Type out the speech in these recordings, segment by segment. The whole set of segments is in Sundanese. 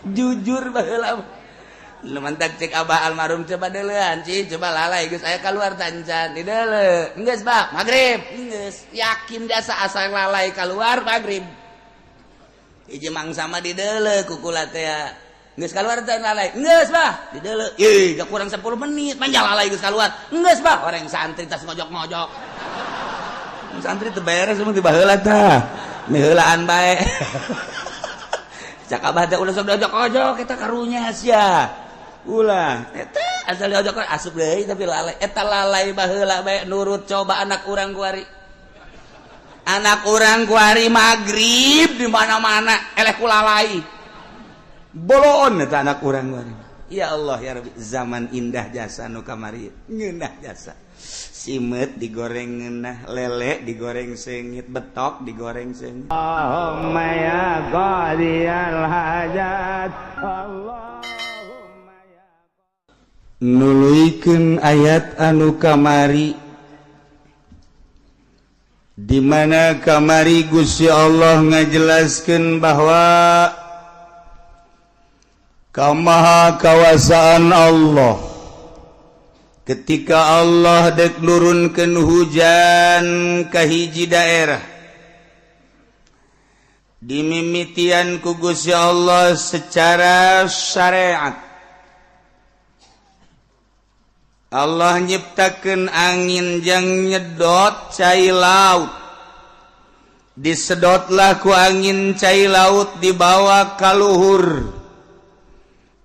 Jujur, baheula lu mantak cek abah almarhum, coba deulean, Ci, coba lalai geus aya keluar tancan di deule. Geus, Bah, maghrib geus yakin jasa asal lalai keluar maghrib. Hiji mangsa mah di deule kukula teh, geus keluar teh lalai. Geus, Bah, di deule. Ih, gak kurang 10 menit manja lalai geus keluar. Geus, Bah. Orang santri tas ngojok-ngojok, santri teu beres emang ti baheula tah, miheulaan bae. Cak abah teh, ulah sok diojok-ojok eta, karunya sia, ulah eta asal diojok asup deui. Tapi lalai eta, lalai baheula bae nurut. Coba anak urang kuari, anak urang kuari maghrib di mana-mana eleh ku lalai bolon eta anak urang kuari. Ya Allah, ya Rabbi, zaman indah jasa nu kamari, ngeunah jasa. Simet digoreng ngeunah, lele digoreng seungit, betok digoreng seungit. Allahumma ya qadiyal hajat, Allahumma ya Nuluykeun ayat anu kamari, di mana kamari Gusti Allah ngajelaskeun bahwa kamaha kawasaan Allah ketika Allah dek nurunkeun hujan ka hiji daerah, dimimitian ku Gusti Allah secara syariat. Allah nyiptakan angin yang nyedot cai laut. Disedotlah ku angin cai laut, dibawa ka luhur,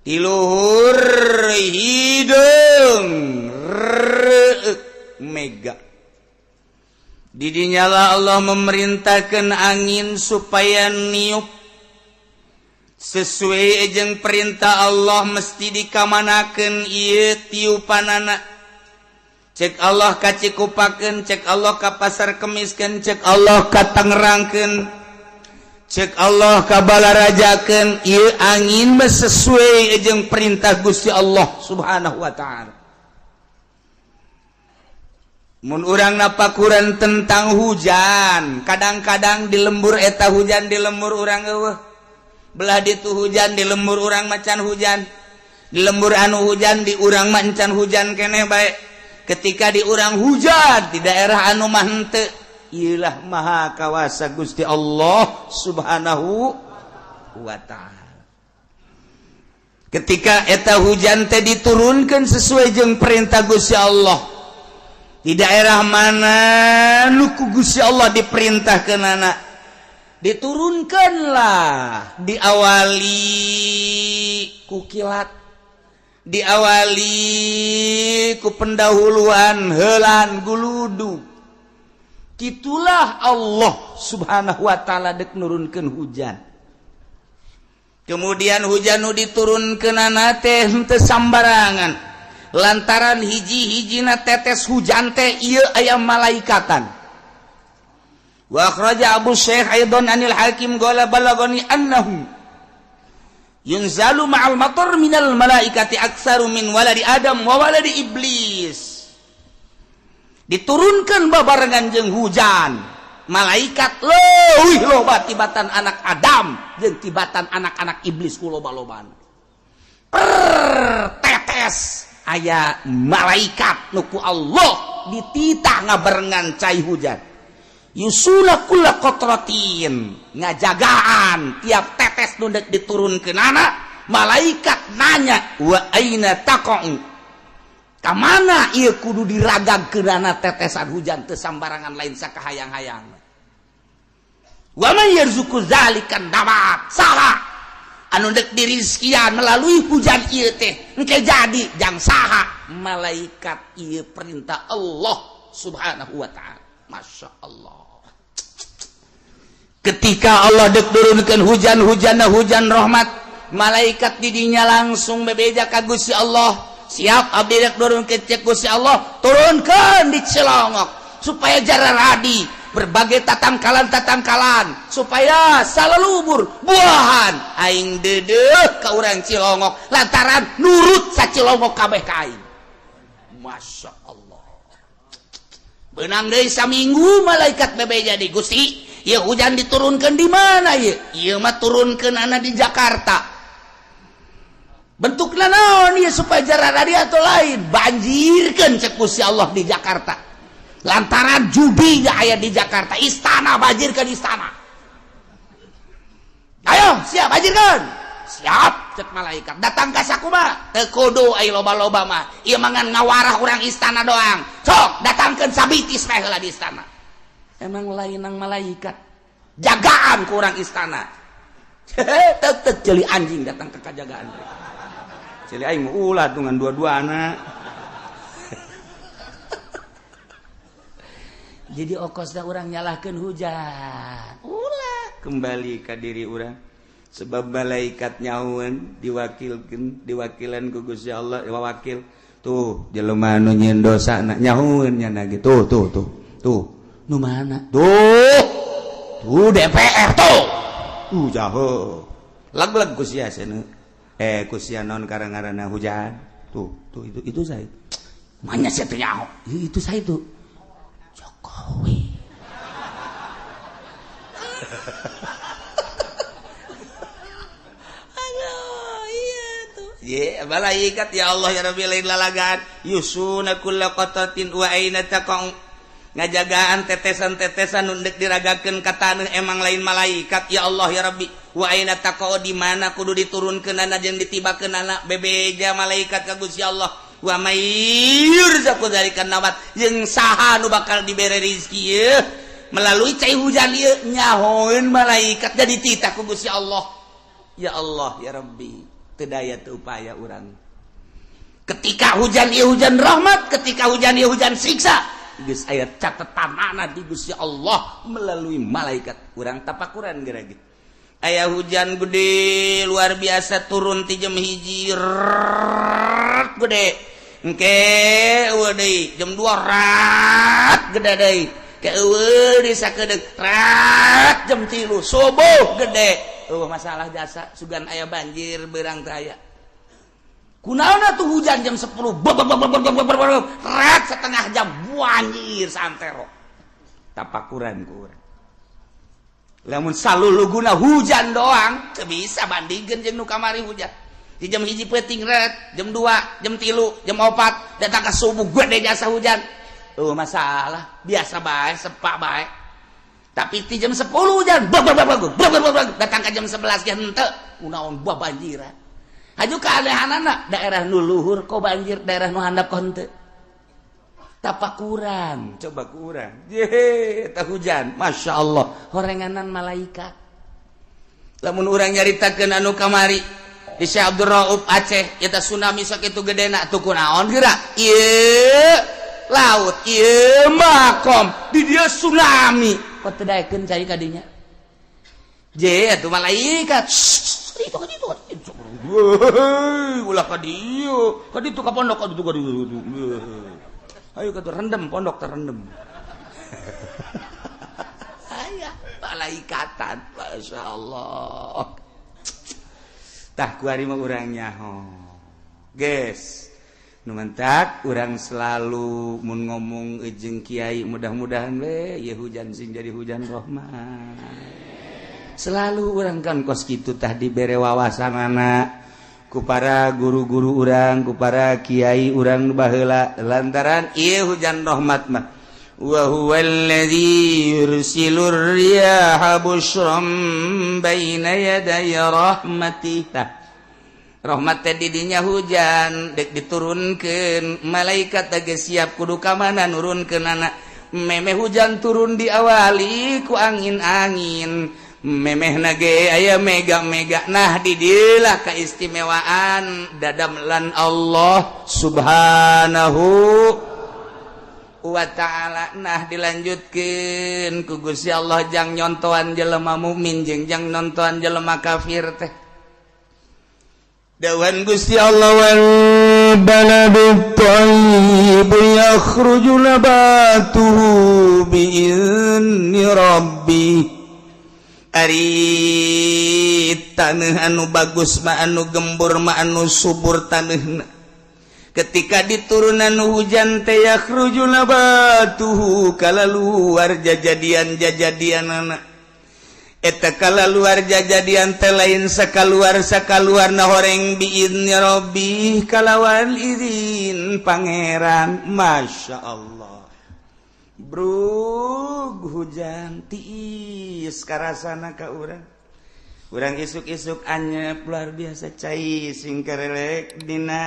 di luhur hideung reuk mega. Didinyalah Allah memerintahkan angin supaya niup sesuai jeung perintah Allah. Mesti dikamanakeun ieu tiupanana? Cek Allah ka Cikupakeun, cek Allah ka Pasar Kemiskeun, cek Allah ka Tangerangkeun, cek Allah ka Balarajakeun. Ieu angin mah sesuai jeung perintah Gusti Allah Subhanahu wa Ta'ala. Mun urang napakuran tentang hujan, kadang-kadang di lembur eta hujan, di lembur urang euweuh. Belah ditu hujan, di lembur urang macan hujan. Di lembur anu hujan, di urang macan hujan keneh bae. Ketika di urang hujan, di daerah anu mah henteu. Iyalah maha kawasa Gusti Allah Subhanahu wa Ta'ala. Ketika eta hujan teh diturunkan sesuai jeung perintah Gusti Allah, di daerah mana nu ku Gusti Allah diperintahkeun anak diturunkanlah, diawali ku kilat, diawali ku pendahuluan helan guludu. Itulah Allah Subhanahu wa Ta'ala dek nurunkeun hujan. Kemudian hujan nu diturunkeun teh henteu sambarangan, lantaran hiji-hijina tetes hujan teh ieu aya malaikatan. Wa akhraja Abu Syekh aidan anil Hakim qala balagani annahu yunzalu ma'al matar minal malaikati aktsaru min waladi Adam wa waladi Iblis. Diturunkan babarengan jeung hujan malaikat leuwih loba tibatan anak Adam jeung tibatan anak-anak iblis ku loba-lobana. Per tetes aya malaikat nu ku Allah dititah ngabarengan cai hujan. Yusuna kulla qatratin, ngajagaan tiap tetes nu dek diturunkeun anak malaikat nanya, wa aina taqa'u, ka mana ieu kudu diragagkeunana tetesan hujan? Teu sambarangan, lain sakahayang-hayang. Wa man yarzuqu zalikan nabat, saha anu dek dirizkian melalui hujan ieu teh engke jadi jang saha? Malaikat. Ieu perintah Allah Subhanahu wa Ta'ala. Masya Allah, ketika Allah dek turunkan hujan, hujan hujan rahmat, malaikat didinya langsung bebeja ka Gusti Allah, siap abdi dek turunkeun. Cek Gusti Allah, turunkan di Cilongok supaya jararadi berbagai tatangkalan tatangkalan, supaya salalubur buahan. Aing dedeh ka urang Cilongok lantaran nurut sa Cilongok kabeh ka aing. Masya Allah, benang deui saminggu malaikat bebeja di Gusti, ya hujan diturunkan di mana? Ya, ieu mah turunkeun anak di Jakarta. Bentukna naon ieu supaya jararadia atau lain? Banjirkeun cek Gusti Allah di Jakarta. Lantaran judi gak aya di Jakarta, istana banjirkeun istana. Ayo, siap banjirkeun. Siap cek malaikat. Datang ka sakumaha? Teu kudu aya loba-loba mah. Ieu mah ngan ngawarah urang istana doang. Sok, datangkeun sabitis bae heula di istana. Emang lain nang malaikat. Jagaan ku urang istana. Tek ceuli anjing datang ke kajagaan. Ceuli aing ulah tungan dua-duana. Jadi okosna urang nyalahkeun hujan. Ulah kembali ka diri urang. Sebab malaikat nyahueun diwakilkeun, diwakilan ku Gusti Allah, wakil. Tuh jelema nu nyieun dosa na nyahueun nya ge. Tuh tuh tuh. Tuh nu mana? Tuh. Tuh DPR tuh. Jauh. Lag-lag ku sia cenah. Ku sia naon karang-ngaranna hujan. Tuh, tuh itu saya. Manya sia teu nyaho. Itu saya itu. Jokowi. Aduh, iya tuh. Ye, malaikat ya Allah ya Rabbi lain lalagan. Yusuna kulla qatatin wa aina taqau. Ngajagaan tetesan-tetesan nu deuk diragakeun ka taneuh emang lain malaikat ya Allah ya Rabbi. Wa aina taqau di mana kudu diturunkeunana jeung ditibakeunana bebeja malaikat ka Gusti Allah. Wa may yurzaqu dzalika nabat jeung saha nu bakal dibere rezeki ieu melalui cai hujan ieu nyahoeun malaikat jadi titah ku Gusti Allah. Ya Allah ya Rabbi, teu daya teu upaya urang. Ketika hujan ieu hujan rahmat, ketika hujan ieu hujan siksa. Geus aya catetanana di Gusti Allah melalui malaikat. Urang tapakuran geura ge. Aya hujan gede luar biasa turun ti jam 1 gede. Engke eueuh deui jam 2 rat gede deui. Ke eueuh deui sakedeung rat jam 3 subuh gede. Eueuh masalah jasa sugan aya banjir beurang teh aya. Kunaon tuh hujan jam 10 rat setengah jam banjir santero. Tapakuran ku urang. Lamun saluluguna hujan doang teu bisa bandingkeun jeung nu kamari hujan. Di jam 1 peuting ret, jam 2, jam 3, jam 4 datang ka subuh gede jasa hujan. Oh masalah, biasa bae, sepak bae. Tapi di jam 10 hujan, datang ka jam 11 ge henteu, kunaon buah banjiran. Haju keanehanana daerah nu luhur kok banjir, daerah nu handap kok henteu. Tapakuran, coba kurang. Ye, tah hujan, Masya Allah, horenganan malaikat. Lamun urang nyaritakeun anu kamari di Syekh Abdul Rauf Aceh, eta tsunami sakitu gedena tuh kunaon geura? Ieu laut, ieu makom, di dieu tsunami. Kok teu daekeun cai ka dinya? Je, atuh malaikat. Itu kan itu. Ulah ka dieu, ka ditu ka pondok ka ditu ka ditu. Ayo ka rendem pondok terendem. Aya malaikatan, Masya Allah. Tah kuari mah urang nyaho. Geus. Nu mentak urang selalu mun ngomong jeung kiai mudah-mudahan we ieu hujan sing jadi hujan rahmat. Selalu urang kan kos kitu tah dibere wawasanana ku para guru-guru urang, ku para kiai urang baheula lantaran ieu hujan rahmat mah. Wa huwallazi yursilur riyaha busyran baina yaday rahmatih. Rahmat teh di dinya hujan dek diturunkeun malaikat teh siap kudu ka mana nurunkeunana. Memeh hujan turun diawali ku angin-angin. Memeh nage aya mega-mega. Nah didilah keistimewaan dadamlan Allah Subhanahu wa ta'ala. Nah dilanjutkeun ku Gusti Allah jang nyontoan jelema mukmin jeung jang nontoan jelema kafir teh. Dawan Gusti Allah wal baladut thayyib yakhruju nabatuhu bi'izni rabbih. Ari taneuh anu bagus mah anu gembur mah anu subur taneuhna. Ketika diturunan hujan teh yakhruju nabatuhu kalaluar jajadian-jajadianana. Eta kala luar jajadian teh lain sakaluar sakaluarna horeng, biizni Rabbi, kalawan izin Pangeran. Masya Allah, bro, hujan tiis karasana ka urang. Urang isuk-isuk anyep luar biasa, cai sing kerelek dina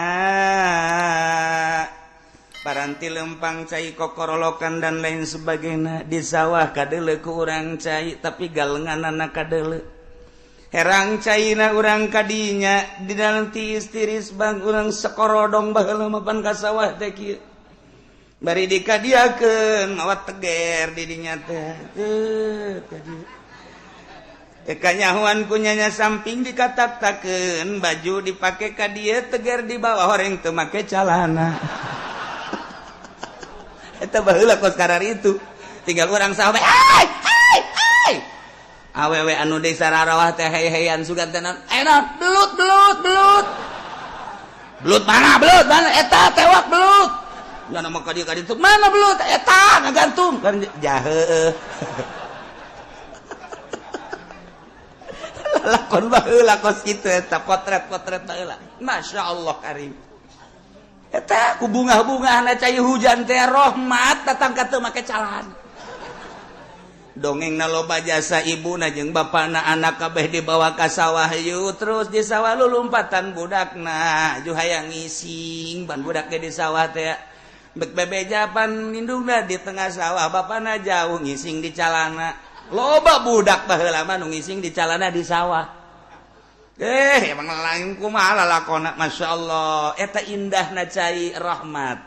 paranti lempang, cai kokorolokan dan lain sebagainya. Di sawah kadele ku urang cai, tapi galengan anak kadele herang caina urang kadinya di dalam tiis tiris bang. Urang sekorodong baheula mapan ka sawah teh kieu, bari dikadiakeun mawa teger di dinya teh. Teu kadieu kanyahuan kunyanya samping dikatak-takeun, baju dipake ka dieu, teger di bawah, horeng teu make calana. Eta baheula kos karar itu. Tinggal urang sawah, hai hai hai, awewe anu desa rarawah teh hey-heyan sugan teh, enak belut, belut, belut, belut mana, belut mana, eta tewak belut. Ya nama ka dieu ka ditu, mana belut eta ngagantung kan jahe. Lakon baheula kos kitu eta, potret-potret baheula. Masya Allah karim. Eta ku bunga-bunga cai hujan teh, rahmat datang ka teu make calana. Dongeng na loba jasa ibuna jeung bapana, anak kabeh dibawa ka sawah yuk. Terus di sawah lulumpatan budakna ju hayang ngising ban budak ge di sawah teh bek bebeja pan indungna di tengah sawah, bapana jauh ngising di calana. Loba budak baheula mah nu ngising di calana di sawah. Emang lain kumaha lalakona. Masya Allah, eta indahna cai rahmat.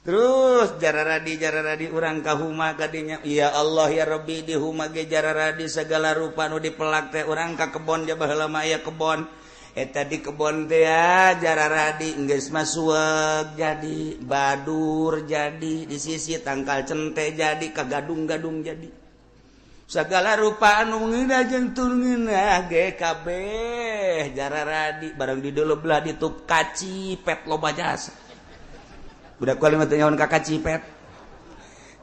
Terus jararadi jararadi urang ka huma kadinya. Ya Allah ya Rabbi, di huma ge jararadi segala rupa nu dipelak teh. Urang ka kebon ja, baheula mah aya kebon. Eta di kebon teh ya jararadi, geus mah suweg jadi, badur jadi, di sisi tangkal cente jadi, ka gadung-gadung jadi, segala rupa anu ngeunah jeung teu ngeunah ge kabeh jararadi. Barang di dulu belah ditup kacipet loba jasa. Budak kuali mah teu nyahoan ka kacipet.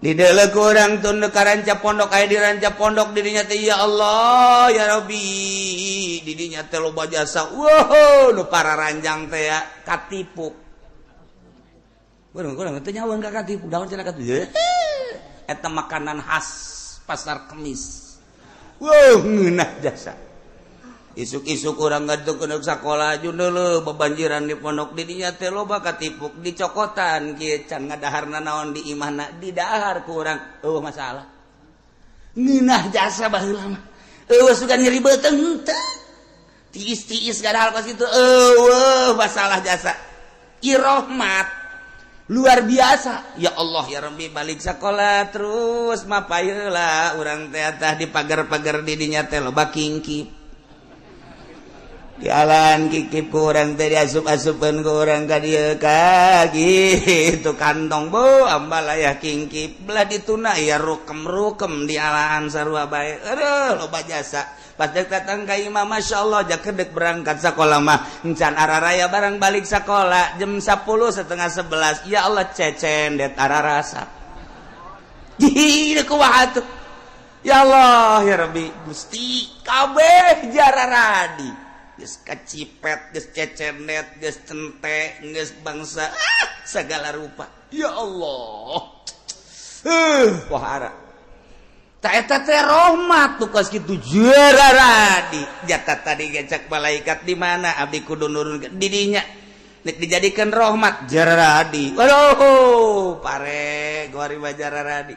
Di deuleu ku urang tun ka ranca pondok, aya di ranca pondok didinya teh. Ya Allah ya Rabbi, didinya teh loba jasa. Wow, nu para ranjang teh ya katipuk. Urang kurang teu nyahoan ka katipuk, daun cenah katipuk eta makanan khas Pasar Kemis. Wow, ngeunah jasa. Isuk-isuk urang ngaduk ke sekolah jundul bebanjiran di pondok didinya teh loba katipuk dicokotan kieu, can ngadaharna naon di imahna didahar ku urang, eueuh masalah. Ngeunah jasa baheula mah, eueuh sugan nyeri beuteung teu tiis-tiis gadahal kos kitu, eueuh masalah jasa. Irohmat luar biasa. Ya Allah ya Rabbi, balik sekolah terus mapayeula urang teh tah di pagar-pagar didinya teh loba kingkip. Di alan kikip ku urang teh, diasup-asupeun ku urang ka dieu ka gitu kantong bu ambalaya kingkip belah dituna ya rukem-rukem di alaan sarua bae. Aduh, loba jasa. Pas dek datang ka imah, Masya Allah, jakedek berangkat sekolah mah encan araraya. Barang balik sekolah jam 10 setengah 11, ya Allah, cecen det ararasa. Gini kumaha tuh? Ya Allah ya Rabbi Gusti, kabeh jararadi, geus kacipet, geus cecenet, geus cente, geus bangsa segala rupa. Ya Allah, wahara. Tak eta teh rahmat tuh kos kitu jararadi. Jatah tadi gecak malaikat di mana abdi kudu nurun didinya nek dijadikan rahmat jararadi. Waduh, pare gori mah jararadi.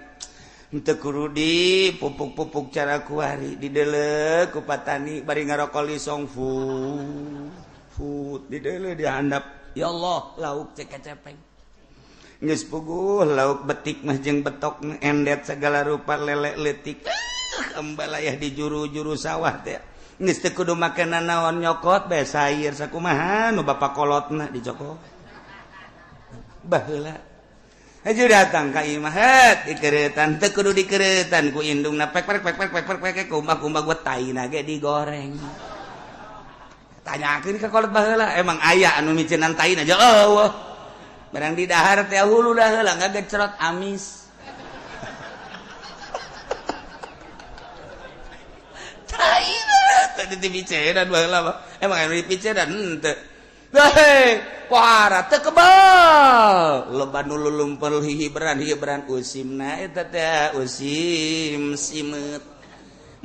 Henteu kudu di pupuk-pupuk cara kuari di deuleu ku patani bari ngarokok lisong fu fut di deuleu di handap. Ya Allah, lauk cek cepeng geus puguh lauk betik mah jeung betok endet segala rupa, lele leutik, ambalayah di juru-juru sawah teh. Geus teu kudu make naon, nyokot bae sayur sakumaha nu bapak kolotna dicokot. Baheula aja datang ka imah, het dikeretan, teu kudu dikeretan ku indungna, pek pek pek pek pek pek pek, kumbah kumbah gua taina ge digoreng. Tanyakeun ka kolot baheula, emang aya anu micenan taina aja? Eueuh. Barang di dahar teh hulu dah heula ngagecerot amis. Di picenan baheula mah. Emang anu dipicenan henteu. Hei, pohara teu kebal. Loba nu lulumpel hihiberan-hihiberan usimna eta teh usim simeut.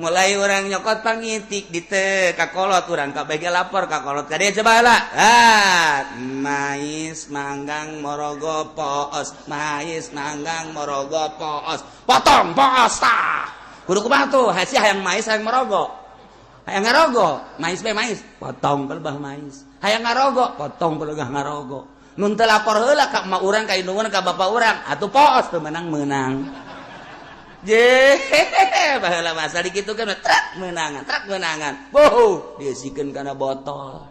Mulai orang nyokot pangitik di teh kakolot urang kabeh lapor kakolot ka dieu coba lah. Ah, mais manggang morogo poos, mais manggang morogo poos. Potong poos tah. Kudu kumaha tuh? Hasi hayang mais hayang morogo. Hayang ngarogo, mais be mais, potong pelebah mais. Hayang ngarogo, potong pelebah ngarogo. Nun teu lapor heula ka emak urang, ka indung ka bapak urang, atuh poos teu menang-menang. Je, baheula masa dikitu kan truk menangan, truk menangan. Boh, diisikeun kana botol.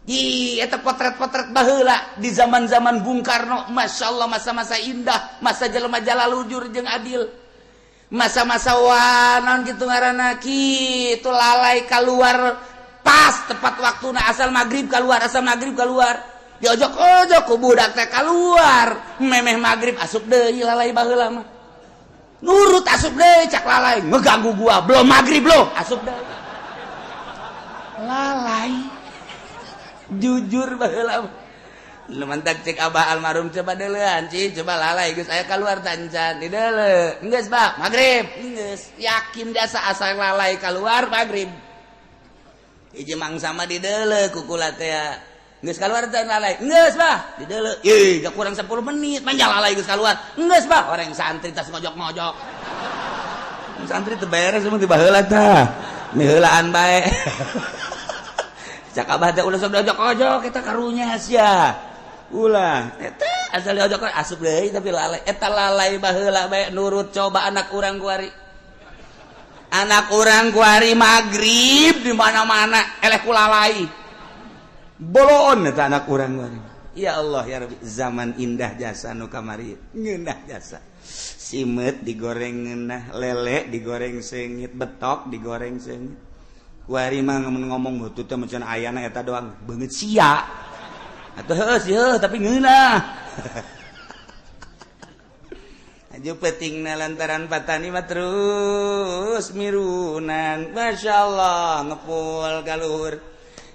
Ih, eta potret-potret baheula di zaman-zaman Bung Karno, Masya Allah, masa-masa indah, masa jelema jalalujur jeung adil. Masa-masa wanon gitu ngaranna kitu lalai keluar pas tepat waktuna, asal maghrib keluar, asal maghrib keluar. Diojok-ojok ku budak teh keluar, memeh maghrib asup deui lalai baheula mah. Nurut asup deui cak lalai, ngeganggu gua, belum maghrib loh, asup deui. Lalai. Jujur baheula mah. Lu mantak cek abah almarhum coba deulean ci, coba lalai geus aya keluar tancan di deule. Geus bah, maghrib. Geus yakin jasa asal lalai keluar maghrib. Hiji mangsa mah di deule kukula teh. Geus keluar tan lalai. Geus bah, di deule. Ih, kurang 10 menit manja lalai geus keluar. Geus bah, orang santri tas ngojok-ngojok. Santri teu beres mun ti baheula tah. Miheulaan bae. Cak abah teh ulah sok diojok-ojok eta karunya sia. Ulah eta asal diojok asup deui tapi lalai. Eta lalai baheula bae nurut coba anak urang kuari. Anak urang kuari maghrib di mana-mana eleh ku lalai. Bolon eta anak urang kuari. Ya Allah ya Rabbi, zaman indah jasa nu kamari. Ngeunah jasa. Simeut digoreng ngeunah, lele digoreng seungit, betok digoreng seungit. Kuari mah ngomong butut teh macan ayana eta doang beungeut sia. Atuh heuh sih heuh tapi ngeunah. Aju petingna lantaran patani mah terus mirunan. Masya Allah ngepul ka luhur.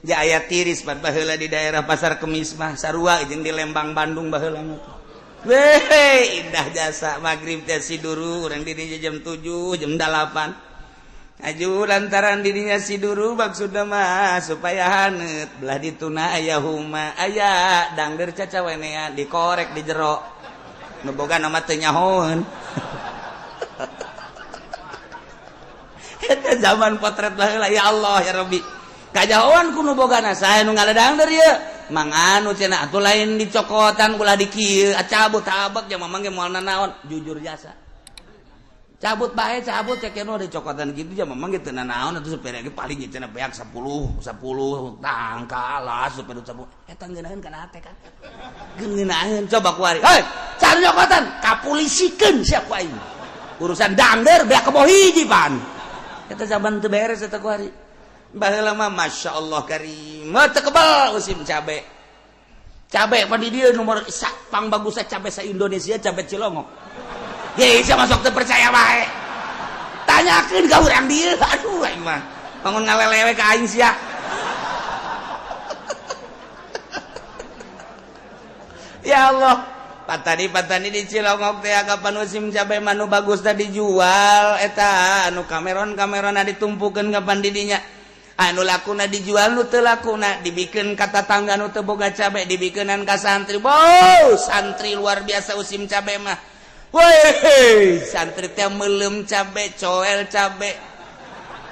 Ja aya tiris pan baheula di daerah Pasar Kemis mah sarua jeung di Lembang Bandung baheula mah. Weh, indah jasa maghrib teh siduru urang di dinya jam 7, jam 8. Aju lantaran dirinya siduru maksudna mah supaya haneut belah dituna aya huma aya dangder cacawenean dikorek di jero. Nu boga nama teu nyahoeun. Eta zaman potret baheula ya Allah ya Rabbi. Kajahoan ku nu bogana saha nu ngaledangder ieu? Mang anu cenah atuh lain dicokotan ulah di kieu cabut tabek ja mamang ge moal nanaon jujur jasa. Cabut bae cabut cek nu dicokotan kitu ja mamang ge teu nanaon atuh supir ge paling cenah beak 10 10 tangkalah supir 10 eta ngeunaheun kana hate kan. Ngeunaheun coba ku ari. Hei, cari cokotan kapulisikeun sia ku aing. Urusan dangder beak kebo hiji pan. Eta zaman teu beres eta ku ari. Baheula mah Masya Allah karim. Teu kebal musim cabe. Cabe pan di dieu nomor pang bagusna cabe sa Indonesia cabe Cilongok. Ye, sia masuk teu percaya bae. Tanyakeun ka urang dieu. Aduh aing mah. Bangun ngalelewe ka aing sia. Ya Allah, patani-patani di Cilongok teh kapan musim cabe manu bagus tadi dijual eta anu kameron-kamerona ditumpukeun kapan didinya. Anu lakuna dijual nu teu lakuna dibikeun ka tatangga nu teu boga cabe dibikeunan ka santri. Wow, santri luar biasa musim cabe mah. Woi, santri teh meuleum cabe, coel cabe.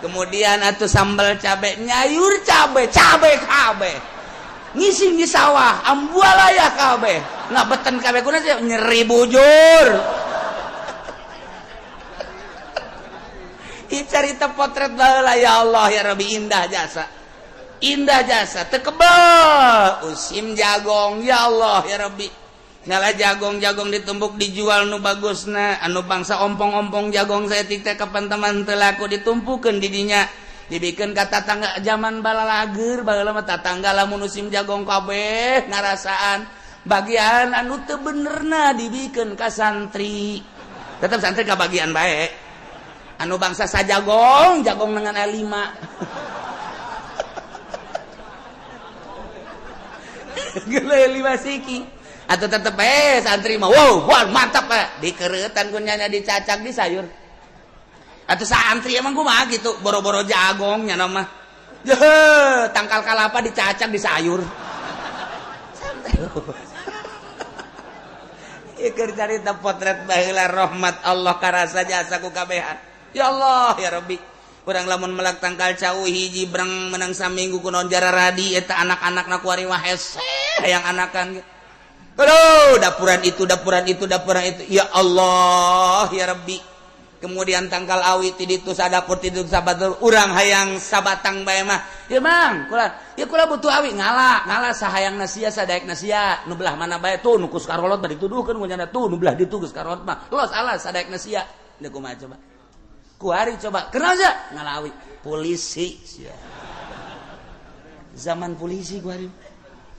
Kemudian atuh sambal cabe, nyayur cabe, cabe kabeh. Ngising di sawah, ambualaya kabeh. Ngabeten kabeh kuna sih nyeri bujur. Ih carita potret baheula ya Allah ya Rabbi indah jasa. Indah jasa teu kebel usim jagong ya Allah ya Rabbi. Ngala jagong-jagong ditumpuk dijual nu bagusna anu bangsa ompong-ompong jagong saeutik teh kapan teman teu laku ditumpukeun di dinya dibikeun ka tatangga zaman balalager baheula mah tatangga lamun musim jagong kabeh ngarasaan bagian anu teu benerna dibikeun ka santri tetep santri ka bagian bae anu bangsa sajagong jagong dengan A5 Geuleuh 5 siki. Atau tetep eh santri mah wow, wah mantap pak. Dikeretan ku nyana dicacak di sayur. Atau santri emang kumaha gitu, boro-boro jagong nyana mah. Jeh, tangkal kalapa dicacak di sayur. Santai. Ieu keur carita potret baheula rahmat Allah karasa jasa ku kabehan. Ya Allah ya Rabbi. Urang lamun melak tangkal cau hiji breng menang saminggu kunaon jararadi eta anak-anakna kuari mah hese hayang anakan. Aduh, dapuran itu, dapuran itu, dapuran itu. Ya Allah ya Rabbi. Kemudian tangkal awi ti ditu sadapur ti ditu sabatur urang hayang sabatang bae mah. Ya Mang, kula ya kula butuh awi ngala, ngala sahayang sia sadaekna sia. Nu belah mana bae tuh nu kus karolot bari dituduhkeun ku nyana tuh nu belah ditu geus karolot mah. Los alas sadaekna sia. Deuk kumaha coba? Kuari coba. Kenal sia? Ngala awi. Polisi sia. Zaman polisi kuari.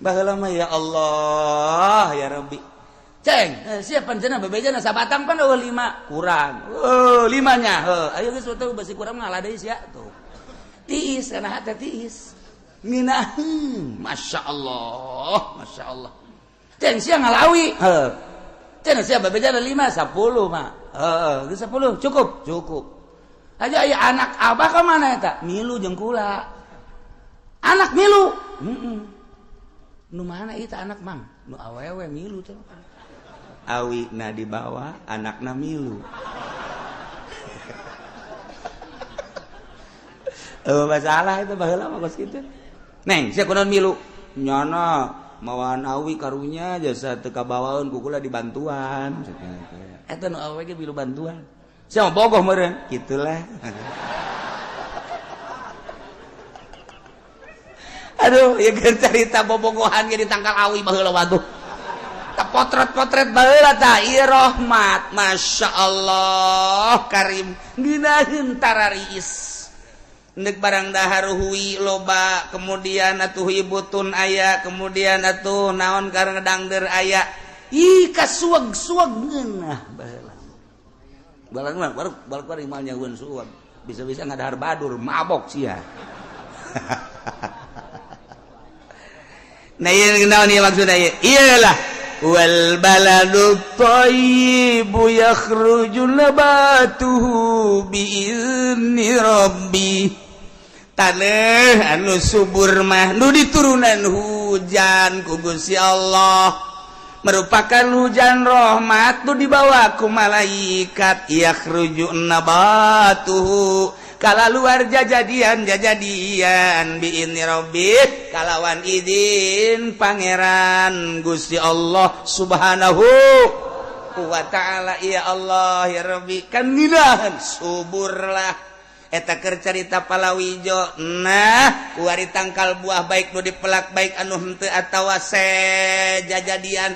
Baheula mah ya Allah ya Rabbi. Ceng, siapa pancena bebejana sabatang pan eueuh 5 kurang. Oh, limanya. Heuh, ayo geus teu besi kurang ngalah deui sia tuh. Tiis kana hate tiis. Ngeunaheun, Masya Allah, Masya Allah. Ceng sia ngalawi. Heuh. Ceng sia bebejana 5 10 mah. Heeh, geus 10 cukup, cukup. Aja aya anak abah ka mana eta? Milu jeung kula. Anak milu. Heeh. Nu mana ieu anak mang? Nu awewe milu teh. Awi na dibawa anakna milu. Masalah itu baheula mah kos kitu. Neng, sia kunaon milu? Nyana mawaan awi karunya jasa teu kabawaeun ku kula dibantuan. Eta nu awewe ge milu bantuan. Sia mah bogoh meureun, kitulah. Aduh, ieu keur carita bobogohan ge ditangkal awi baheula waduh. Potret-potret baheula tah ieu rahmat Masya Allah Karim ngeunaheun tarariis ndek barang dahar hui loba kemudian atuh ibutun aya kemudian atuh naon karena dangder aya ih kasueg-sueg ngeunah baheula balang mah baru baru mal nyahueun sueg bisa-bisa ngadahar badur mabok sia. Nah ieu naon ieu maksudna ieu iyalah wal baladu thayyibu yakhruju nabatuhu biizni rabbi. Taneuh anu subur mah nu diturunan hujan ku Gusti Allah merupakan hujan rahmat nu dibawa ku malaikat yakhruju nabatuhu kala luar jajadian jajadian biizni rabbi kalawan izin pangeran Gusti Allah Subhanahu wa ta'ala. Ya Allah ya Rabbi kan nginahan suburlah eta keur carita palawijo. Nah kuari tangkal buah baik nu dipelak baik anu henteu atawa sejajadian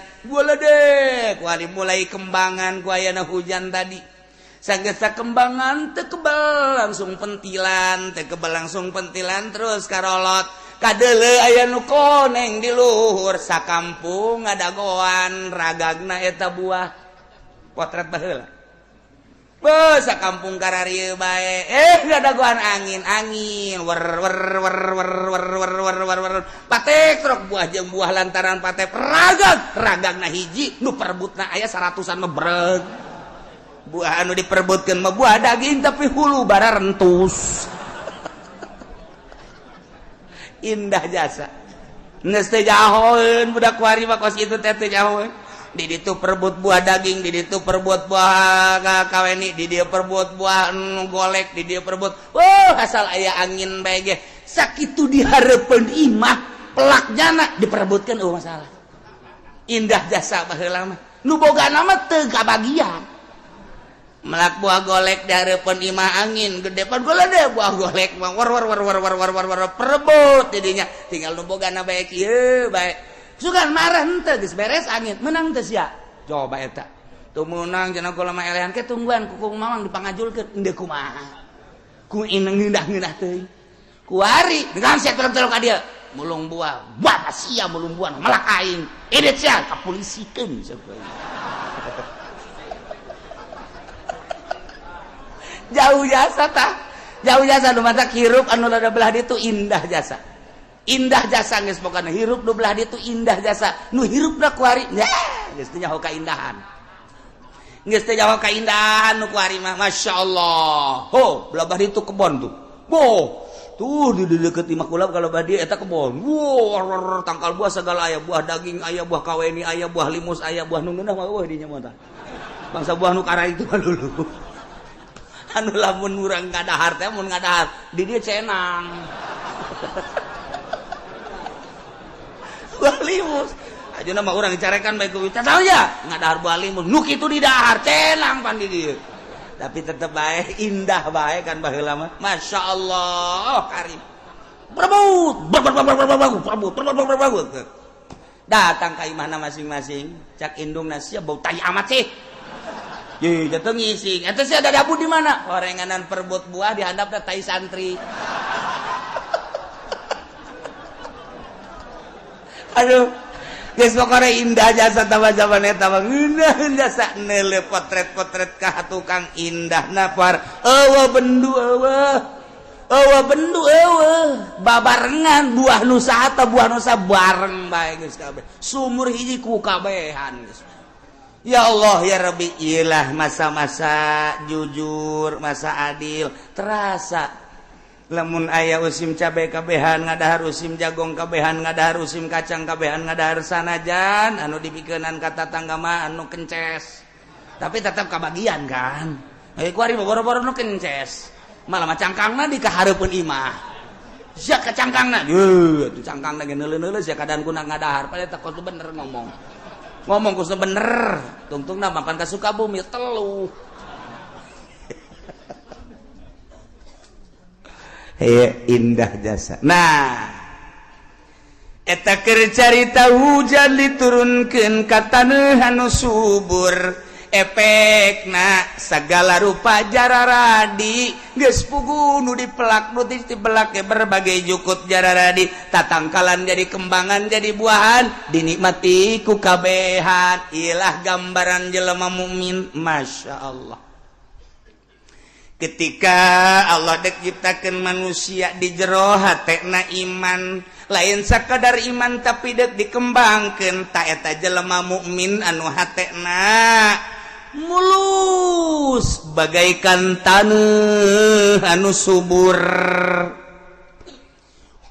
deh kuari mulai kembangan ku ayana hujan tadi sagesa kembangan teu kebal langsung pentilan teu kebal langsung pentilan terus karolot kadeuleu aya nu koneng di luhur sakampung ngadagoan ragagna eta buah potret baheula beuh sakampung kararieu bae ngadagoan angin angin wer wer wer wer wer wer wer wer wer patek trok buah jeung buah lantaran patek ragag ragagna hiji nu perebutna aya 100-an mah breg buah anu diperebutkan mah buah daging tapi hulu bara rentus. Indah jasa geus teu jahoeun budak kuari mah kos kitu teh teu jahoeun. Di ditu perebut buah daging, di ditu perebut buah kaweni, di dieu perebut buah golek, di dieu perebut. Wah, asal aya angin bae ge sakitu dihareupeun imah pelak jana diperebutkeun eueuh masalah. Indah jasa baheula mah. Nu bogana mah teu kabagian. Melak buah golek dari imah angin gede pan deh buah golek mah war war war war war war war war perebut jadinya tinggal nu bogana bae kieu bae sugan marah henteu geus beres angin menang teu sia coba eta teu meunang cenah kula mah elehan ke tungguan ku mamang dipangajulkeun endeu kumaha ku ineng ngeunah-ngeunah teuing kuari dengan sia tolong-tolong ka dieu mulung buah buah sia mulung buah melak aing edit sia kapolisikeun jauh jasa tah jauh jasa nu mata hirup anu rada belah ditu indah jasa. Indah jasa geus pokona hirup nu belah ditu indah jasa. Nu hirupna kuari geus teu nyaho kaindahan. Geus teu nyaho kaindahan nu kuari mah, Masya Allah. Ho, belah ditu kebon tuh. Boh, tuh di deket imah kula kalau badi eta kebon. Wow, tangkal buah segala aya, buah daging aya, buah kaweni aya, buah limus aya, buah nu ngeunah mah eueuh dinya mah tah. Bangsa buah nu kara itu mah dulu. Anu lamun urang ngadahar teh mun ngadahar di dieu cenang. Buah limus. Ajeuna mah urang dicarekan bae ku tahu ya ngadahar buah limus. Nu kitu di dahar cenang pan di dieu. Tapi tetep bae indah bae kan baheula mah. Masya Allah karim. Berebut, berebut, berebut, berebut. Datang ka imahna masing-masing, cak indungna sia bau tai amat sih. Ye, jatuh ngising. Eta sih ada dabu di mana? Orenganan perebut buah dihandap tai santri. Aduh, geus pokona indah jasa tambah zaman eta mah ngeunah jasa neuleuh potret-potret ka tukang indah napar. Eueuh bendu eueuh. Eueuh bendu eueuh. Babarengan buah nu saha buah nu saha bareng bae geus kabeh. Sumur hiji ku kabehan geus. Ya Allah ya Rabbi, ilah masa-masa jujur, masa adil terasa. Lamun aya usim cabai kabehan ngadahar, usim jagong kabehan ngadahar, usim kacang kabehan ngadahar, sanajan anu dipikeunan ka tatangga mah anu kences. Tapi tetap kabagian kan. Kuari boro-boro nu kences. Malah mah cangkangna di kahareupeun imah. Sia ka cangkangna. Yeuh, atuh cangkangna ge neuleuh-neuleuh sia kadan kuna ngadahar. Padahal teh kudu bener ngomong. Ngomong kudu bener. Tungtungna mapan ka Sukabumi telu. Hei, indah jasa. Nah, eta keur carita hujan diturunkeun ka taneuh anu subur. Efekna segala rupa jararadi geus pugu nu dipelak nu dipelak berbagai jukut jararadi tatangkalan jadi kembangan jadi buahan dinikmati ku kabehan. Ilah gambaran jelema mukmin, Masya Allah. Ketika Allah dek ciptakeun manusia di jero hatena iman, lain sakadar iman tapi dek dikembangkeun ta eta jelema mukmin anu hatena mulus bagaikan taneuh anu subur.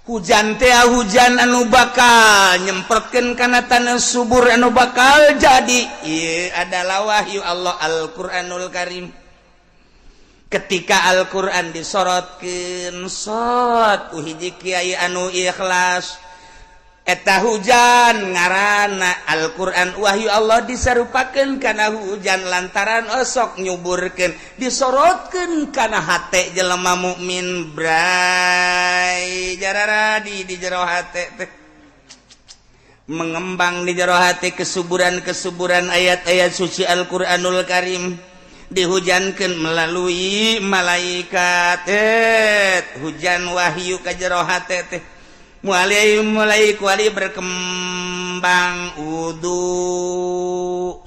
Hujan teh hujan anu bakal nyemprotkeun kana taneuh subur anu bakal jadi. Ieu adalah wahyu Allah Al-Qur'anul Karim. Ketika Al-Qur'an disorotkeun sot ku hiji kiai anu ikhlas, eta hujan ngaranna Al-Qur'an wahyu Allah disarupakeun kana hujan lantaran osok nyuburkeun disorotkeun kana hate jelema mukmin bray jararadi di jero hate teh mengembang di jero hate kesuburan-kesuburan ayat-ayat suci Al-Qur'anul Karim dihujankan melalui malaikat hujan wahyu ka jero hate teh mulai mulai kuali berkembang wudu,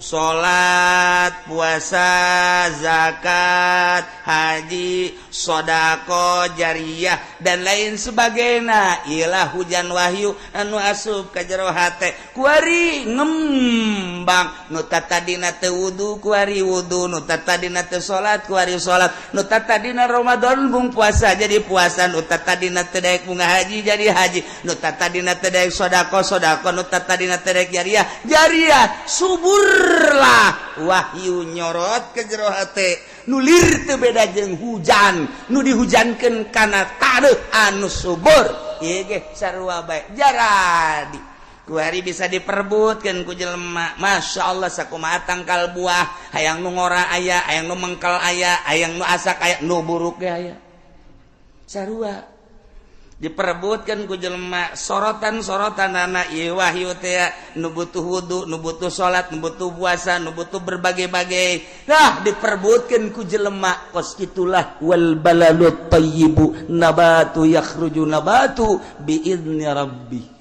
salat, puasa, zakat, haji, sodako, jariah dan lain sebagainya. Ilah hujan wahyu anu asup ka jero hate kuari ngembang. Nu tadina teu wudu kuari wudu, nu tadina teu salat kuari salat, nu tadina Ramadan bung puasa jadi puasa, nu tadina teu daek bunga haji jadi haji, nu tadina teu daek sodako sodako, nu tadina teu daek jariah jariah. Suburlah wahyu nyorot ke jero hate nulir teu beda jeung hujan nu dihujankeun kana taneuh anu subur. Ieu ge sarua bae jaradi kuari bisa diperebutkeun ku jelema. Masya Allah, sakumaha tangkal buah hayang nu ngora aya, hayang nu mengkel aya, hayang nu asak aya, nu buruk ge aya, sarua diperebutkan ku jelema. Sorotan-sorotan anak ieu wahyu teh nu butuh wudu, nu butuh salat, nu butuh puasa, nu butuh berbagai-bagai. Nah, diperebutkan ku jelema kos itulah wal balalut thayyibu nabatu yakhruju nabatu biizni rabbi.